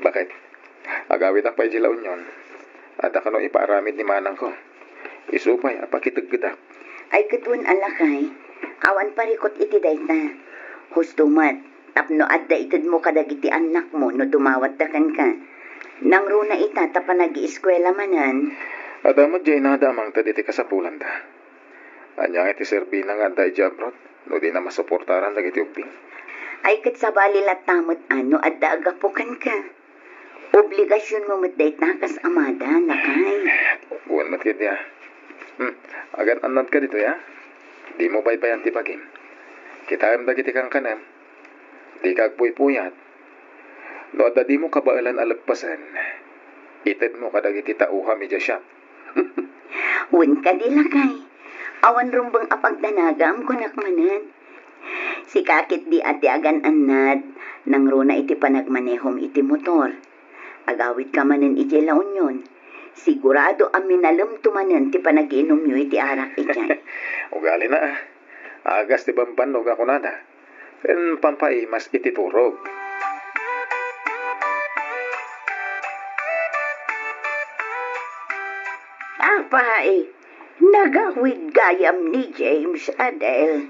Bakit? Agawidak pay idiay La Union. Adda kano ipaaramid ni manangko. Isu pay a pakiteggedak. Ay, ket wen a, lakay, awan parikut iti dayta. Husto met, tapno adda itedmo kadagiti annakmo no dumawatta kenka. Nangruna ita ta panagieskuela manen. Adda met diay inada a mangted iti kasapulanda. Ania ngay ti serbina nga adda idiay abroad no dina masuportaran dagiti ubbing? Ay, ket sabali latta met a no adda aggapu kenka. Obligasionmo met dayta kas amada, lakay. Wen met ketdi a. Hmm, agan-annadka ditoy a. Dimo paypayan ti bagim. Kitaem dagiti kankanem. Dika agpuypuyat. No adda dimo kabaelan a leppasen, itedmo kadagiti tauham idiay shop. Wen kadi, lakay. Awan rumbeng a pagdanagam, kunak manen. Sika ketdi a ti agan-annad, nangruna iti panagmanehom iti motor. Agawidka manen idiay La Union. Sigurado a minalemto manen ti panagiinumyo iti arak idiay. Ugalina a. Agas ti bambannog a kunada. Ken pampaimas iti turog. Apay, nagawid gayam ni James, Adel?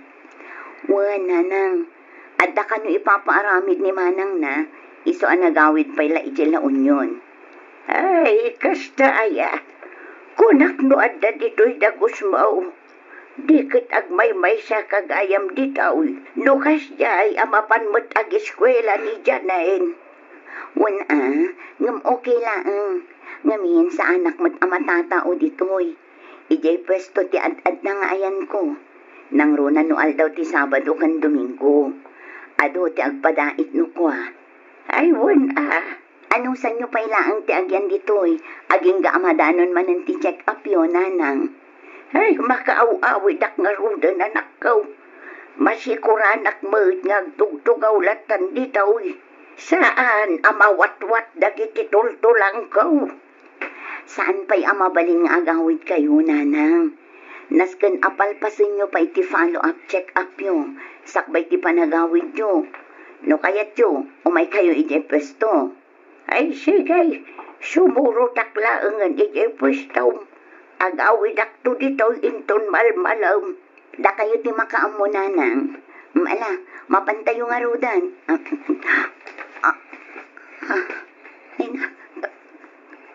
Wen, nanang, adda kano ipapaaramid ni manangna, isu a nagawid pay la idiay La Union. Ay, kasta aya. Kunak no adda ditoy dagusmo. Di ket agmaymaysa ka gayam ditoy, no kasdiay a mapan met ageskuela ni Janine. Wen a, ngem okay laeng. Ngamin, saanak met a matatao ditoy. Idiay puesto ti ad-adda nga ayanko. Nangruna no aldaw ti Sabado ken Domingo. Adu ti agpadait no kua. Ay, wen a. Anusanyo pay laeng ti agyan ditoy, agingga a madanon manen ti check-upyo, nanang. Ay, makaaw-awidak ngaruden, anakko. Masikuranak met nga agtugtugaw lattan ditoy. Saan a mawatwat dagiti tultulangko. Saan pay a mabalin nga agawidkayo, nanang. Nasken a palpasenyo pay ti follow-up check-upyo, sakbay ti panagawidyo. No kayatyo, umaykayo idiay puesto. Ay, sige, sumurotak laengen idiay puestom. Agawidakto ditoy inton malmalem. Dakayo ti makaammo, nanang. Mm, ala, mapantayo ngaruden. Ah, ah, ah, ay na,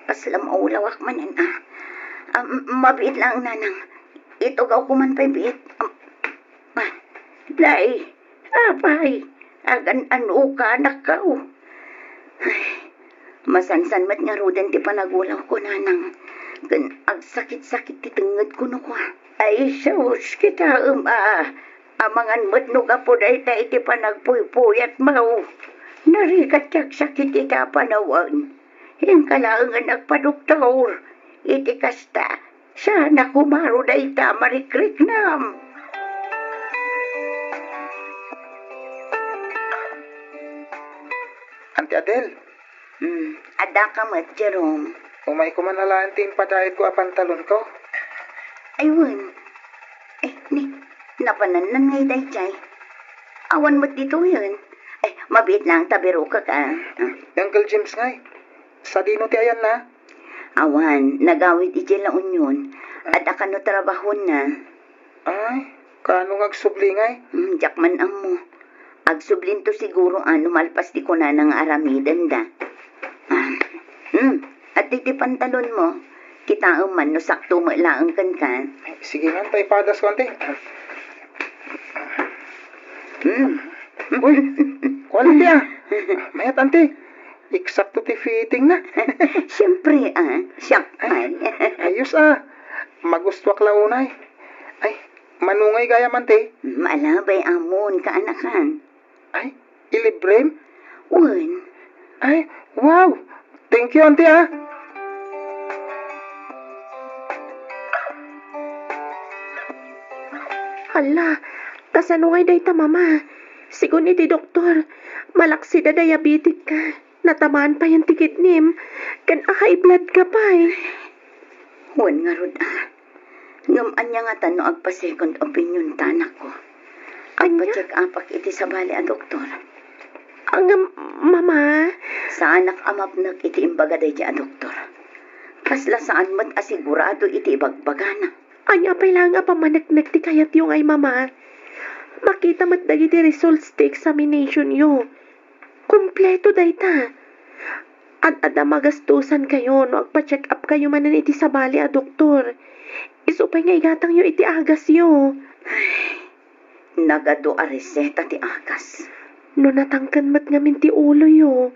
kasla maulawak manen, ah. Ah, m-, mabiit laeng, nanang. Itugawko man pay biit. Ah, ah, day, apay, agan-anoka, anakko. Ay, masansan met ngaruden ti panagulawko, nanang. Ken agsakit-sakit ti tengngedko no kua. Ay, sus, kitaem a. Amangan met no gapu dayta iti panagpuypuyatmo. Narigat ti agsakit ita a panawen. Inka laengen agpadoktor. Iti kasta, saanak umaro dayta a marikriknam. Ti Adel. Hmm, adda ka met, Jerome. Umayko man alaen ti impadaitko a pantalonko. Ay, wen. Eh, ni, napanannan ngay daydiay. Awan met ditoyen. Eh, mabiit laeng ta birokek, ah. Ah. Uncle James ngay. Sadino ti ayanna? Awan, nagawid idiay La Union. Adda kano trabahona. Ay, kaano nga agsubli ngay? Hmm, diak man ammo. Agsublinto siguro a no malpas ti kunana nga aramidenda. Ah, hmm, adtoy ti pantalonmo. Kitaem man no sakto met laeng kenka. Ay, sige man, ta ipadasko, anti. Hmm. Uy, kuan, anti, ah. Mayat, anti. Eksakto ti fittingna. Siempre, ah, siak pay. Ayos, ah. Magustuak la unay. Ay, mano ngay gayam, anti? Maalabay amon, kaanakan. Ay, ilibrem? Wen. Ay, wow! Thank you, anti, ah. Hala, kasano ngay dayta, mama? Sigun iti doktor, malaksid a diabetic ka. Natamaan payen ti kidnim, ken a-high blood ka pay. Wen ngarud, ah. Ngem ania ngatan no agpa-second opinion ta, anakko? Ania? Agpa-check-upak iti sabali a doktor. Ah, ngem, mama? Saanak a mapnek iti imbaga daydiay a doktor. Kasla saan met a sigurado iti ibagbagana. Ania pay laeng a pammaneknek ti kayatyo ngay, mama? Makita met dagiti results ti examinationyo. Kompleto dayta. Ad-adda magastusankayo no agpa-check-upkayo manen iti sabali a doktor. Isu pay nga igatangyo iti agasyo. Nagadu a reseta ti agas. No natangken met ngamin ti uloyo,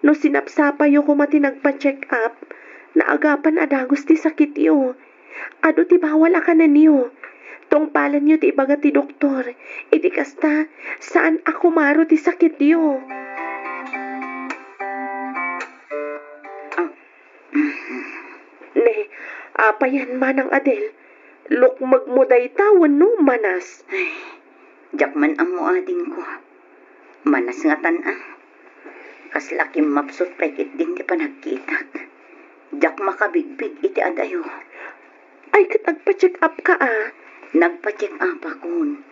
no sinapsapayo koma ti nagpa-check-up, naagapan a dagus ti sakityo. Adu ti bawal a kanenyo. Tungpalenyo ti ibaga ti doktor. Iti kasta, saan a kumaro ti sakityo. Ne, apayan, Manang Adel? Lukmegmo dayta wenno manas? Ay, diak man ammo, adingko. Manas ngatan, a. Kasla kimmapsut pay ketdin ti panagkitak. Diak makabigbig iti adayo. Ay, ket agpa-check-upka, a? Nagpa-check-upakon.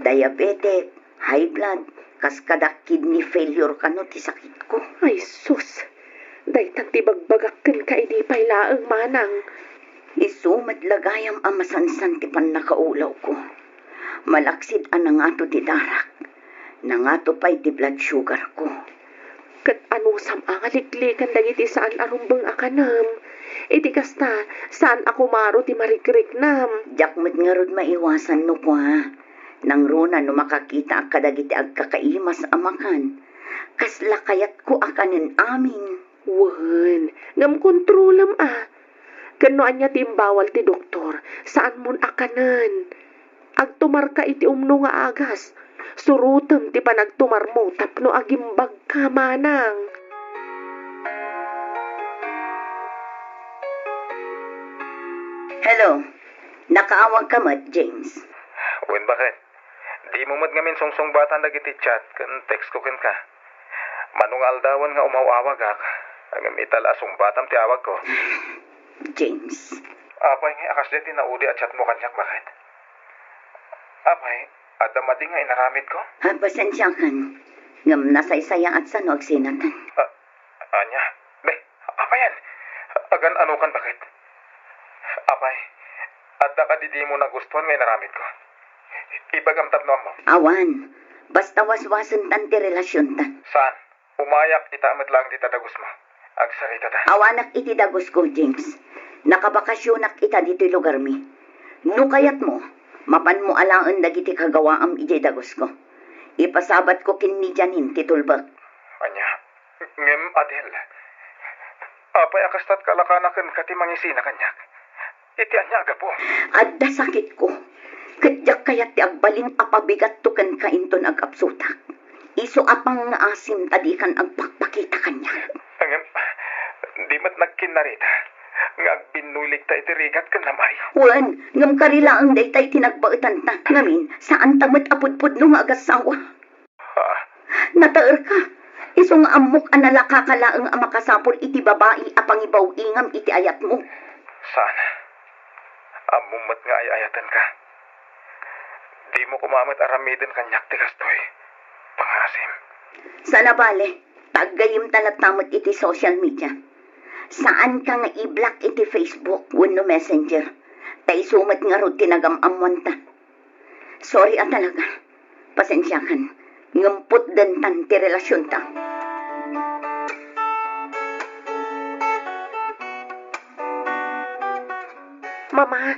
Diabetic, high blood, kas kada kidney failure kano ti sakitko. Ay, sus! Daytan ti ibagbagak kenka idi pay laeng, manang. Isu met la gayam a masansan ti pannakaulawko. Malaksid a nangato ti darak, nangato pay ti blood sugarko. Ket anusam a nga liklikan dagiti saan a rumbeng a kanem? Iti kasta, saan a kumaro ti marikriknam. Diak met ngarud maiwasan no kua, nangruna no makakitaak kadagiti agkakaimas a makan. Kasla kayatko a kanen amin. Wen, ngem kontrolam a. Ken no ania ti imbawal ti doktor, saanmon a kanen. Agtumarka iti umno nga agas. Surotem ti panagtumarmo tapno agimbagka, manang. Hello. Nakaawagka met, James? Wen, baket. Dimo met ngamin sungsungbatan dagiti chat ken text ko kenka. Mano nga aldawen nga umaw-awagak, ngem ita la a sungbatam ti awagko. James. Apay ngay a kasdiay ti naudi a chatmo kaniak, baket? Apay, adda madi nga inaramidko? Ah, pasensiakan. Ngem nasaysayaatsa no agsinatan. Ah, ania? Be, apayan? Agan-anokan, baket? Apay, adda kadi dimo nagustuan nga inaramidko? Ibagam tapno ammo. Awan. Basta waswasentan ti relasiontan. Saan? Umayak ita met laeng dita dagusmo. Agsaritata. Awanak iti dagusko, James. Nakabakasionak ita ditoy lugarmi. No kayatmo, mapanmo alaen dagiti kagawaam idiay dagusko. Ipasabatko ken ni Janine ti tulbek. Ania? Ngem, Adel, apay a kasta't kalakana kenka ti mangisina kaniak? Iti ania a gapu? Adda sakitko, ket diak kayat ti agbalin a pabigatto kenka inton agkapsutak. Isu a pangngaasim ta dikan agpakpakita kaniak. Ngem, di met nagkinnarita nga agbinnuyligta iti rigat ken namay. Wen, ngem kari laeng daytay ti nagbaetanta. Ngamin, saanta met a pudpudno nga agassawa. Ah. Nataerka. Isu nga ammok a nalaka ka laeng a makasapul iti babai a pangibaw-ingam iti ayatmo. Saan. Ammom met nga ay-ayatenka. Dimo koma met aramiden kaniak ti kastoy. Pangaasim. Saan a bale, ta aggayemta latta met iti social media. Saanka nga i-block iti Facebook wenno Messenger. Ta isu met ngarud ti nagam-ammoanta. Sorry a talaga. Pasensiakan. Ngem putdentan ti relasionta. Mama,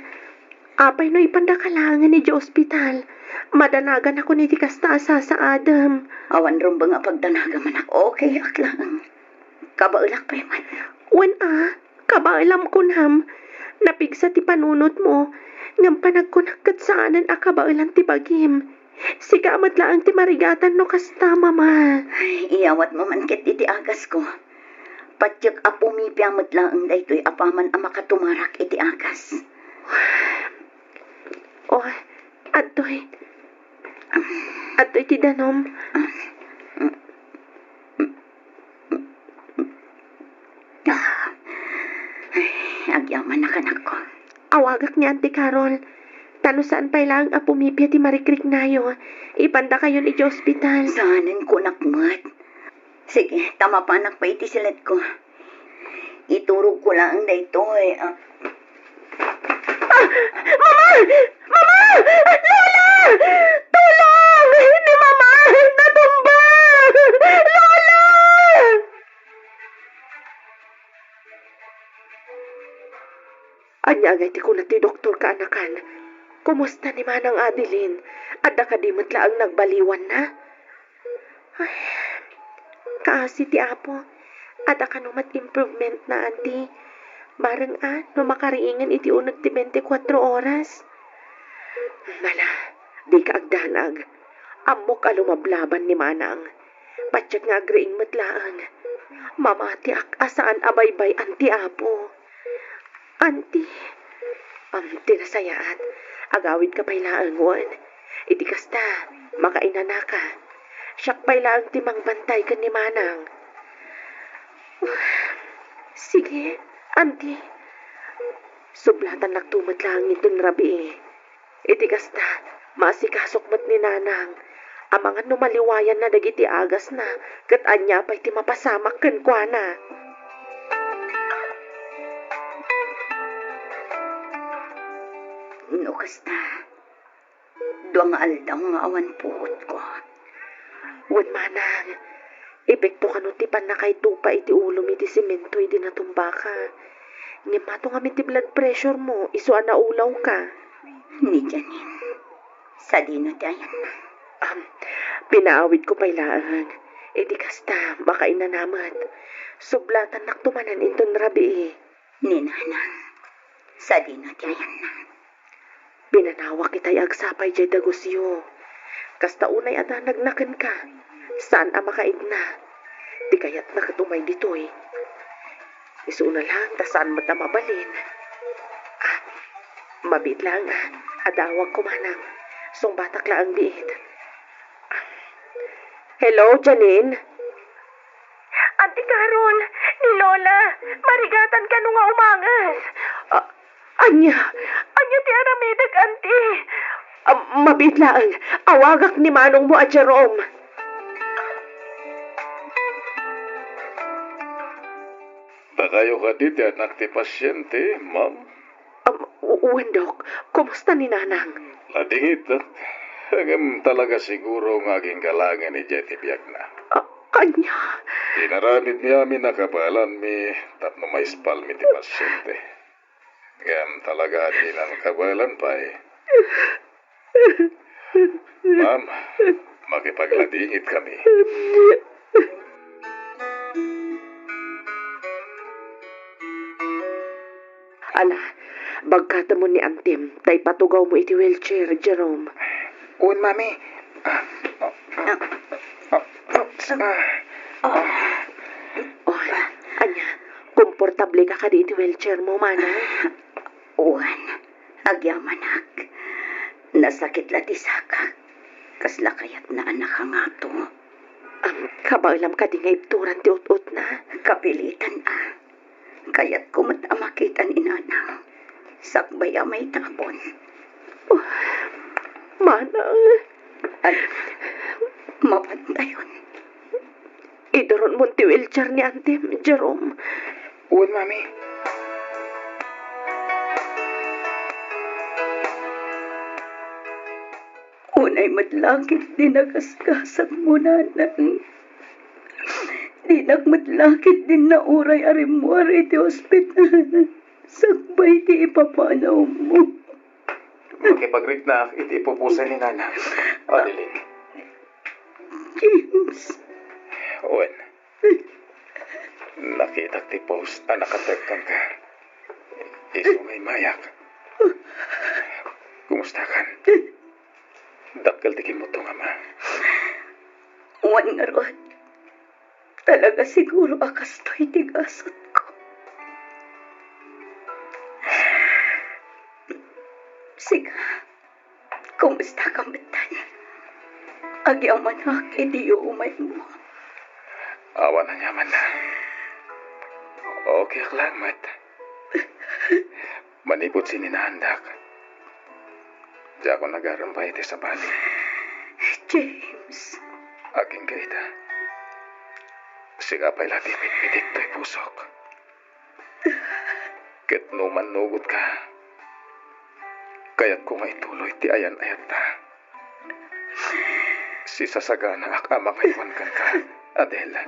apay no ipandaka laengen idiay ospital? Madanaganakon iti kasta a sasaadem. Awan rumbeng a pagdanagam, anak. Okay ak laeng. Kabaelak pay man. Wen a, kabaelam kunam. Napigsa ti panunotmo, ngem panagkunak ket saanen a kabaelan ti bagim. Sika met laeng ti marigatan no kasta, Mama. Ay, iyawatmo man ket iti agasko. Patiek a pumipia met laeng daytoy apaman a makatumarak iti agas. Oh, adtoy. Adtoy ti danum. Ay, agyamanak, anakko. Awagak ni Auntie Carol. Ta no saan pay laeng a pumipia ti marikriknayo, ipandakayon iti ospital. Saanen kunak met. Sige, ta mapanak pay iti siledko. Iturogko laeng daytoy, ah. Ah! Mama! Mama! Lola! Tulong! Ni Mama! Natumba! Lola! Ania ngay ti kuna ti doktor, kaanakan? Kumusta ni Manang Adeline? Adda kadi met laeng nagbaliwanna? Ay, kaasi ti Apo. Adda kano met improvement na, Auntie. Bareng a, no makariingen iti uneg ti bente kuatro oras. Mala, dika agdanag. Ammok a lumablaban ni Manang. Patiek nga agriing met laeng. Mamatiak a saan a baybay-an ti Apo. Auntie, am, ti nasayaat, agawidka pay laeng wen. Iti kasta, makainanaka. Siak pay laeng ti mangbantay ken ni Manang. Sige, Auntie. Sublatannakto met laeng inton rabii. Iti kasta, maasikasok met ni Nanang, amangan no maliwayanna dagiti agasna, ket ania pay ti mapasamak kenkuana. No kasta, dua nga aldaw nga awan puotko. Wen, Manang, epekto kano ti pannakaitupa iti ulom iti semento idi natumbaka. Ngem mato ngamin ti blood pressure mo, isu a naulawka. Ni Janine, sadino ti ayanna? Am, pinaawidko pay laeng. Iti kasta, makainana met. Sublatannakto manen inton rabii. Ni Nanang, sadino ti ayanna? Pinanawak itay agsapa idiay dagusyo. Kasta unay a danagna kenka, saan a makaidna. Ti kayatna ket umay ditoy. Isuna laeng ta saan met a mabalin. Ah, mabiit laeng a, adda awagko, Manang. Sungbatak laeng biit. Hello, Janine? Auntie Carol, ni Lola, marigatan kano nga umanges. Ah, ania? Ania ti aramidek, Auntie? Ah, mabiit laeng. Awagak ni manongmo a Jerome. Dakayo kadi ti anak ti pasiente, ma'am? Am, u-, wen, Dok. Kumusta ni Nanang? Nadingitak. Ngem talaga siguro nga aginggalangen idiay ti biagna. A-, ania? Inaramidmi amin a kabaelanmi tapno maispalmi ti pasiente. Ngem talaga a dinan kabaelan pay. Ma'am, makipagladingit kami. Ala, bagkatemon ni Antim, ta ipatugawmo iti wheelchair, Jerome. Wen, Mami. Ah, ah, ah, ah, ah. Oy, ania, komportable ka kadi iti wheelchair mo, Mana? Wen. Agyamanak, nasakit la ti sakak. Kasla kayatna a nakangato. Am, kabaelam kadi nga ibturan ti ut-utna? Kapilitan a. Kayatko met a makita ni Nanang. Sakbay a maitabon. Oh, Manang. Ay, mapantayon. Iduron mon ti wheelchair ni Antim, Jerome. Wen, Mami. Unay met la ketdi nagasgasatmo, Nanang. Dinak met la ketdi nauray a rimmuar iti ospital. Sakbay ti ipapanawmo. Makipagriknak iti ipupusan ni Nanang. Adeline. James. Wen, nakitak ti post a nakatek kenka. Isu nga immayak. Kumustakan? Dakkel ti kimmutmo, Ama. Wen ngarud, talaga siguro a kastoy ti gasatko. Sika, kumusta ka metten? Agyamanak iti umaymo. Awan aniamanna. Okayek laeng met. Manipud sininaandak, diakon agarem pay iti sabali. James. Agingga ita. Sika pay la ti pitpitik toy pusok. Ket no mannugotka, kayatko nga ituloy ti ayan-ayatta. Sisasaganaak a mangaywan kenka, Adele.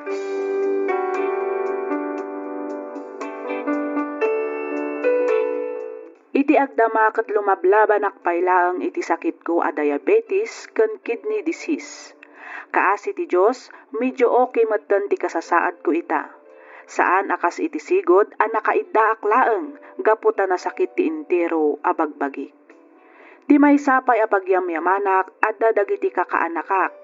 Iti agdama ket lumablabanak pay laeng iti sakitko a diabetes ken kidney disease. Kaasi ti Dios, medio okay metten ti kasasaadko ita. Saan a kas iti sigud a nakaiddaak laeng gapu ta nasakit ti entero a bagbagik. Ti maysa pay a pagyamyamanak, adda dagiti kakaanakak,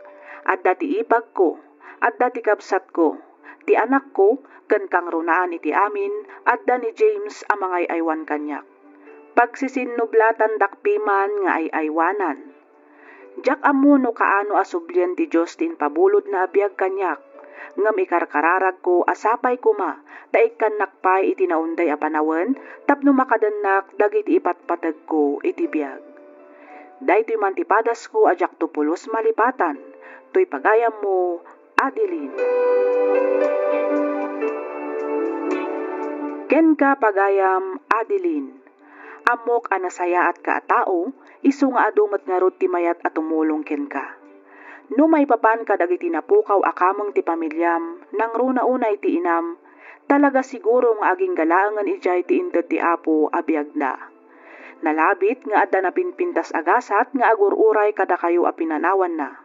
adda ti ipagko, adda ti kabsatko, ti anakko, ken kangrunaan iti amin, adda ni James a mangay-aywan kaniak. Pagsisinnublatan dakpiman nga ay-aywanan. Diak ammo no kaano a sublien ti Dios ti impabulodna a biag kaniak, ngem ikarkararagko a sapay koma ta ikkannak pay iti naunday a panawen tapno makadennak dagiti ipatpategko iti biag. Daytoy man ti padasko a diakto pulos malipatan, toy pagayammo, Adeline. Kenka, pagayam Adeline. Ammok a nasayaatka a tao, isu nga adu met ngarud ti mayat a tumulong kenka. No maipapan kadagiti napukaw a kameng ti pamiliam, nangruna unay ti inam, talaga siguro nga agingga laengen idiay ti inted ti Apo a biagda. Nalabit nga adda napinpintas a gasat nga agur-uray kadakayo a pinanawanna.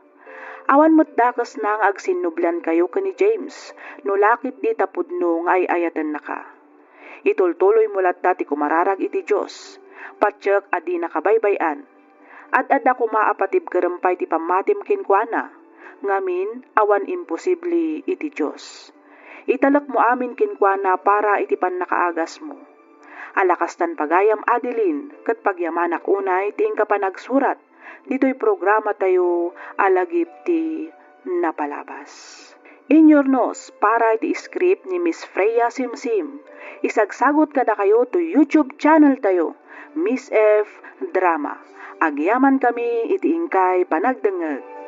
Awan met dakesna nga agsinnubliankayo ken ni James, no la ketdi ta pudno nga ay-ayatennaka. Itultuloymo latta ti kumararag iti Dios, patiek a dinaka baybay-an. Ad-adda koma a patibkerem pay ti pammatim kenkuana, ngamin, awan imposible iti Dios. Italekmo amin kenkuana para iti pannakaagasmo. Ala kastan pagayam Adeline, ket pagyamanak unay ti inka panagsurat ditoy programatayo a Lagip ti Napalabas. Inyurnos para iti script ni Miss Freya Simsim. Isagsagut kadakayo to YouTube channel tayo, Miss F Drama. Agyamankami iti inkay panagdengngeg.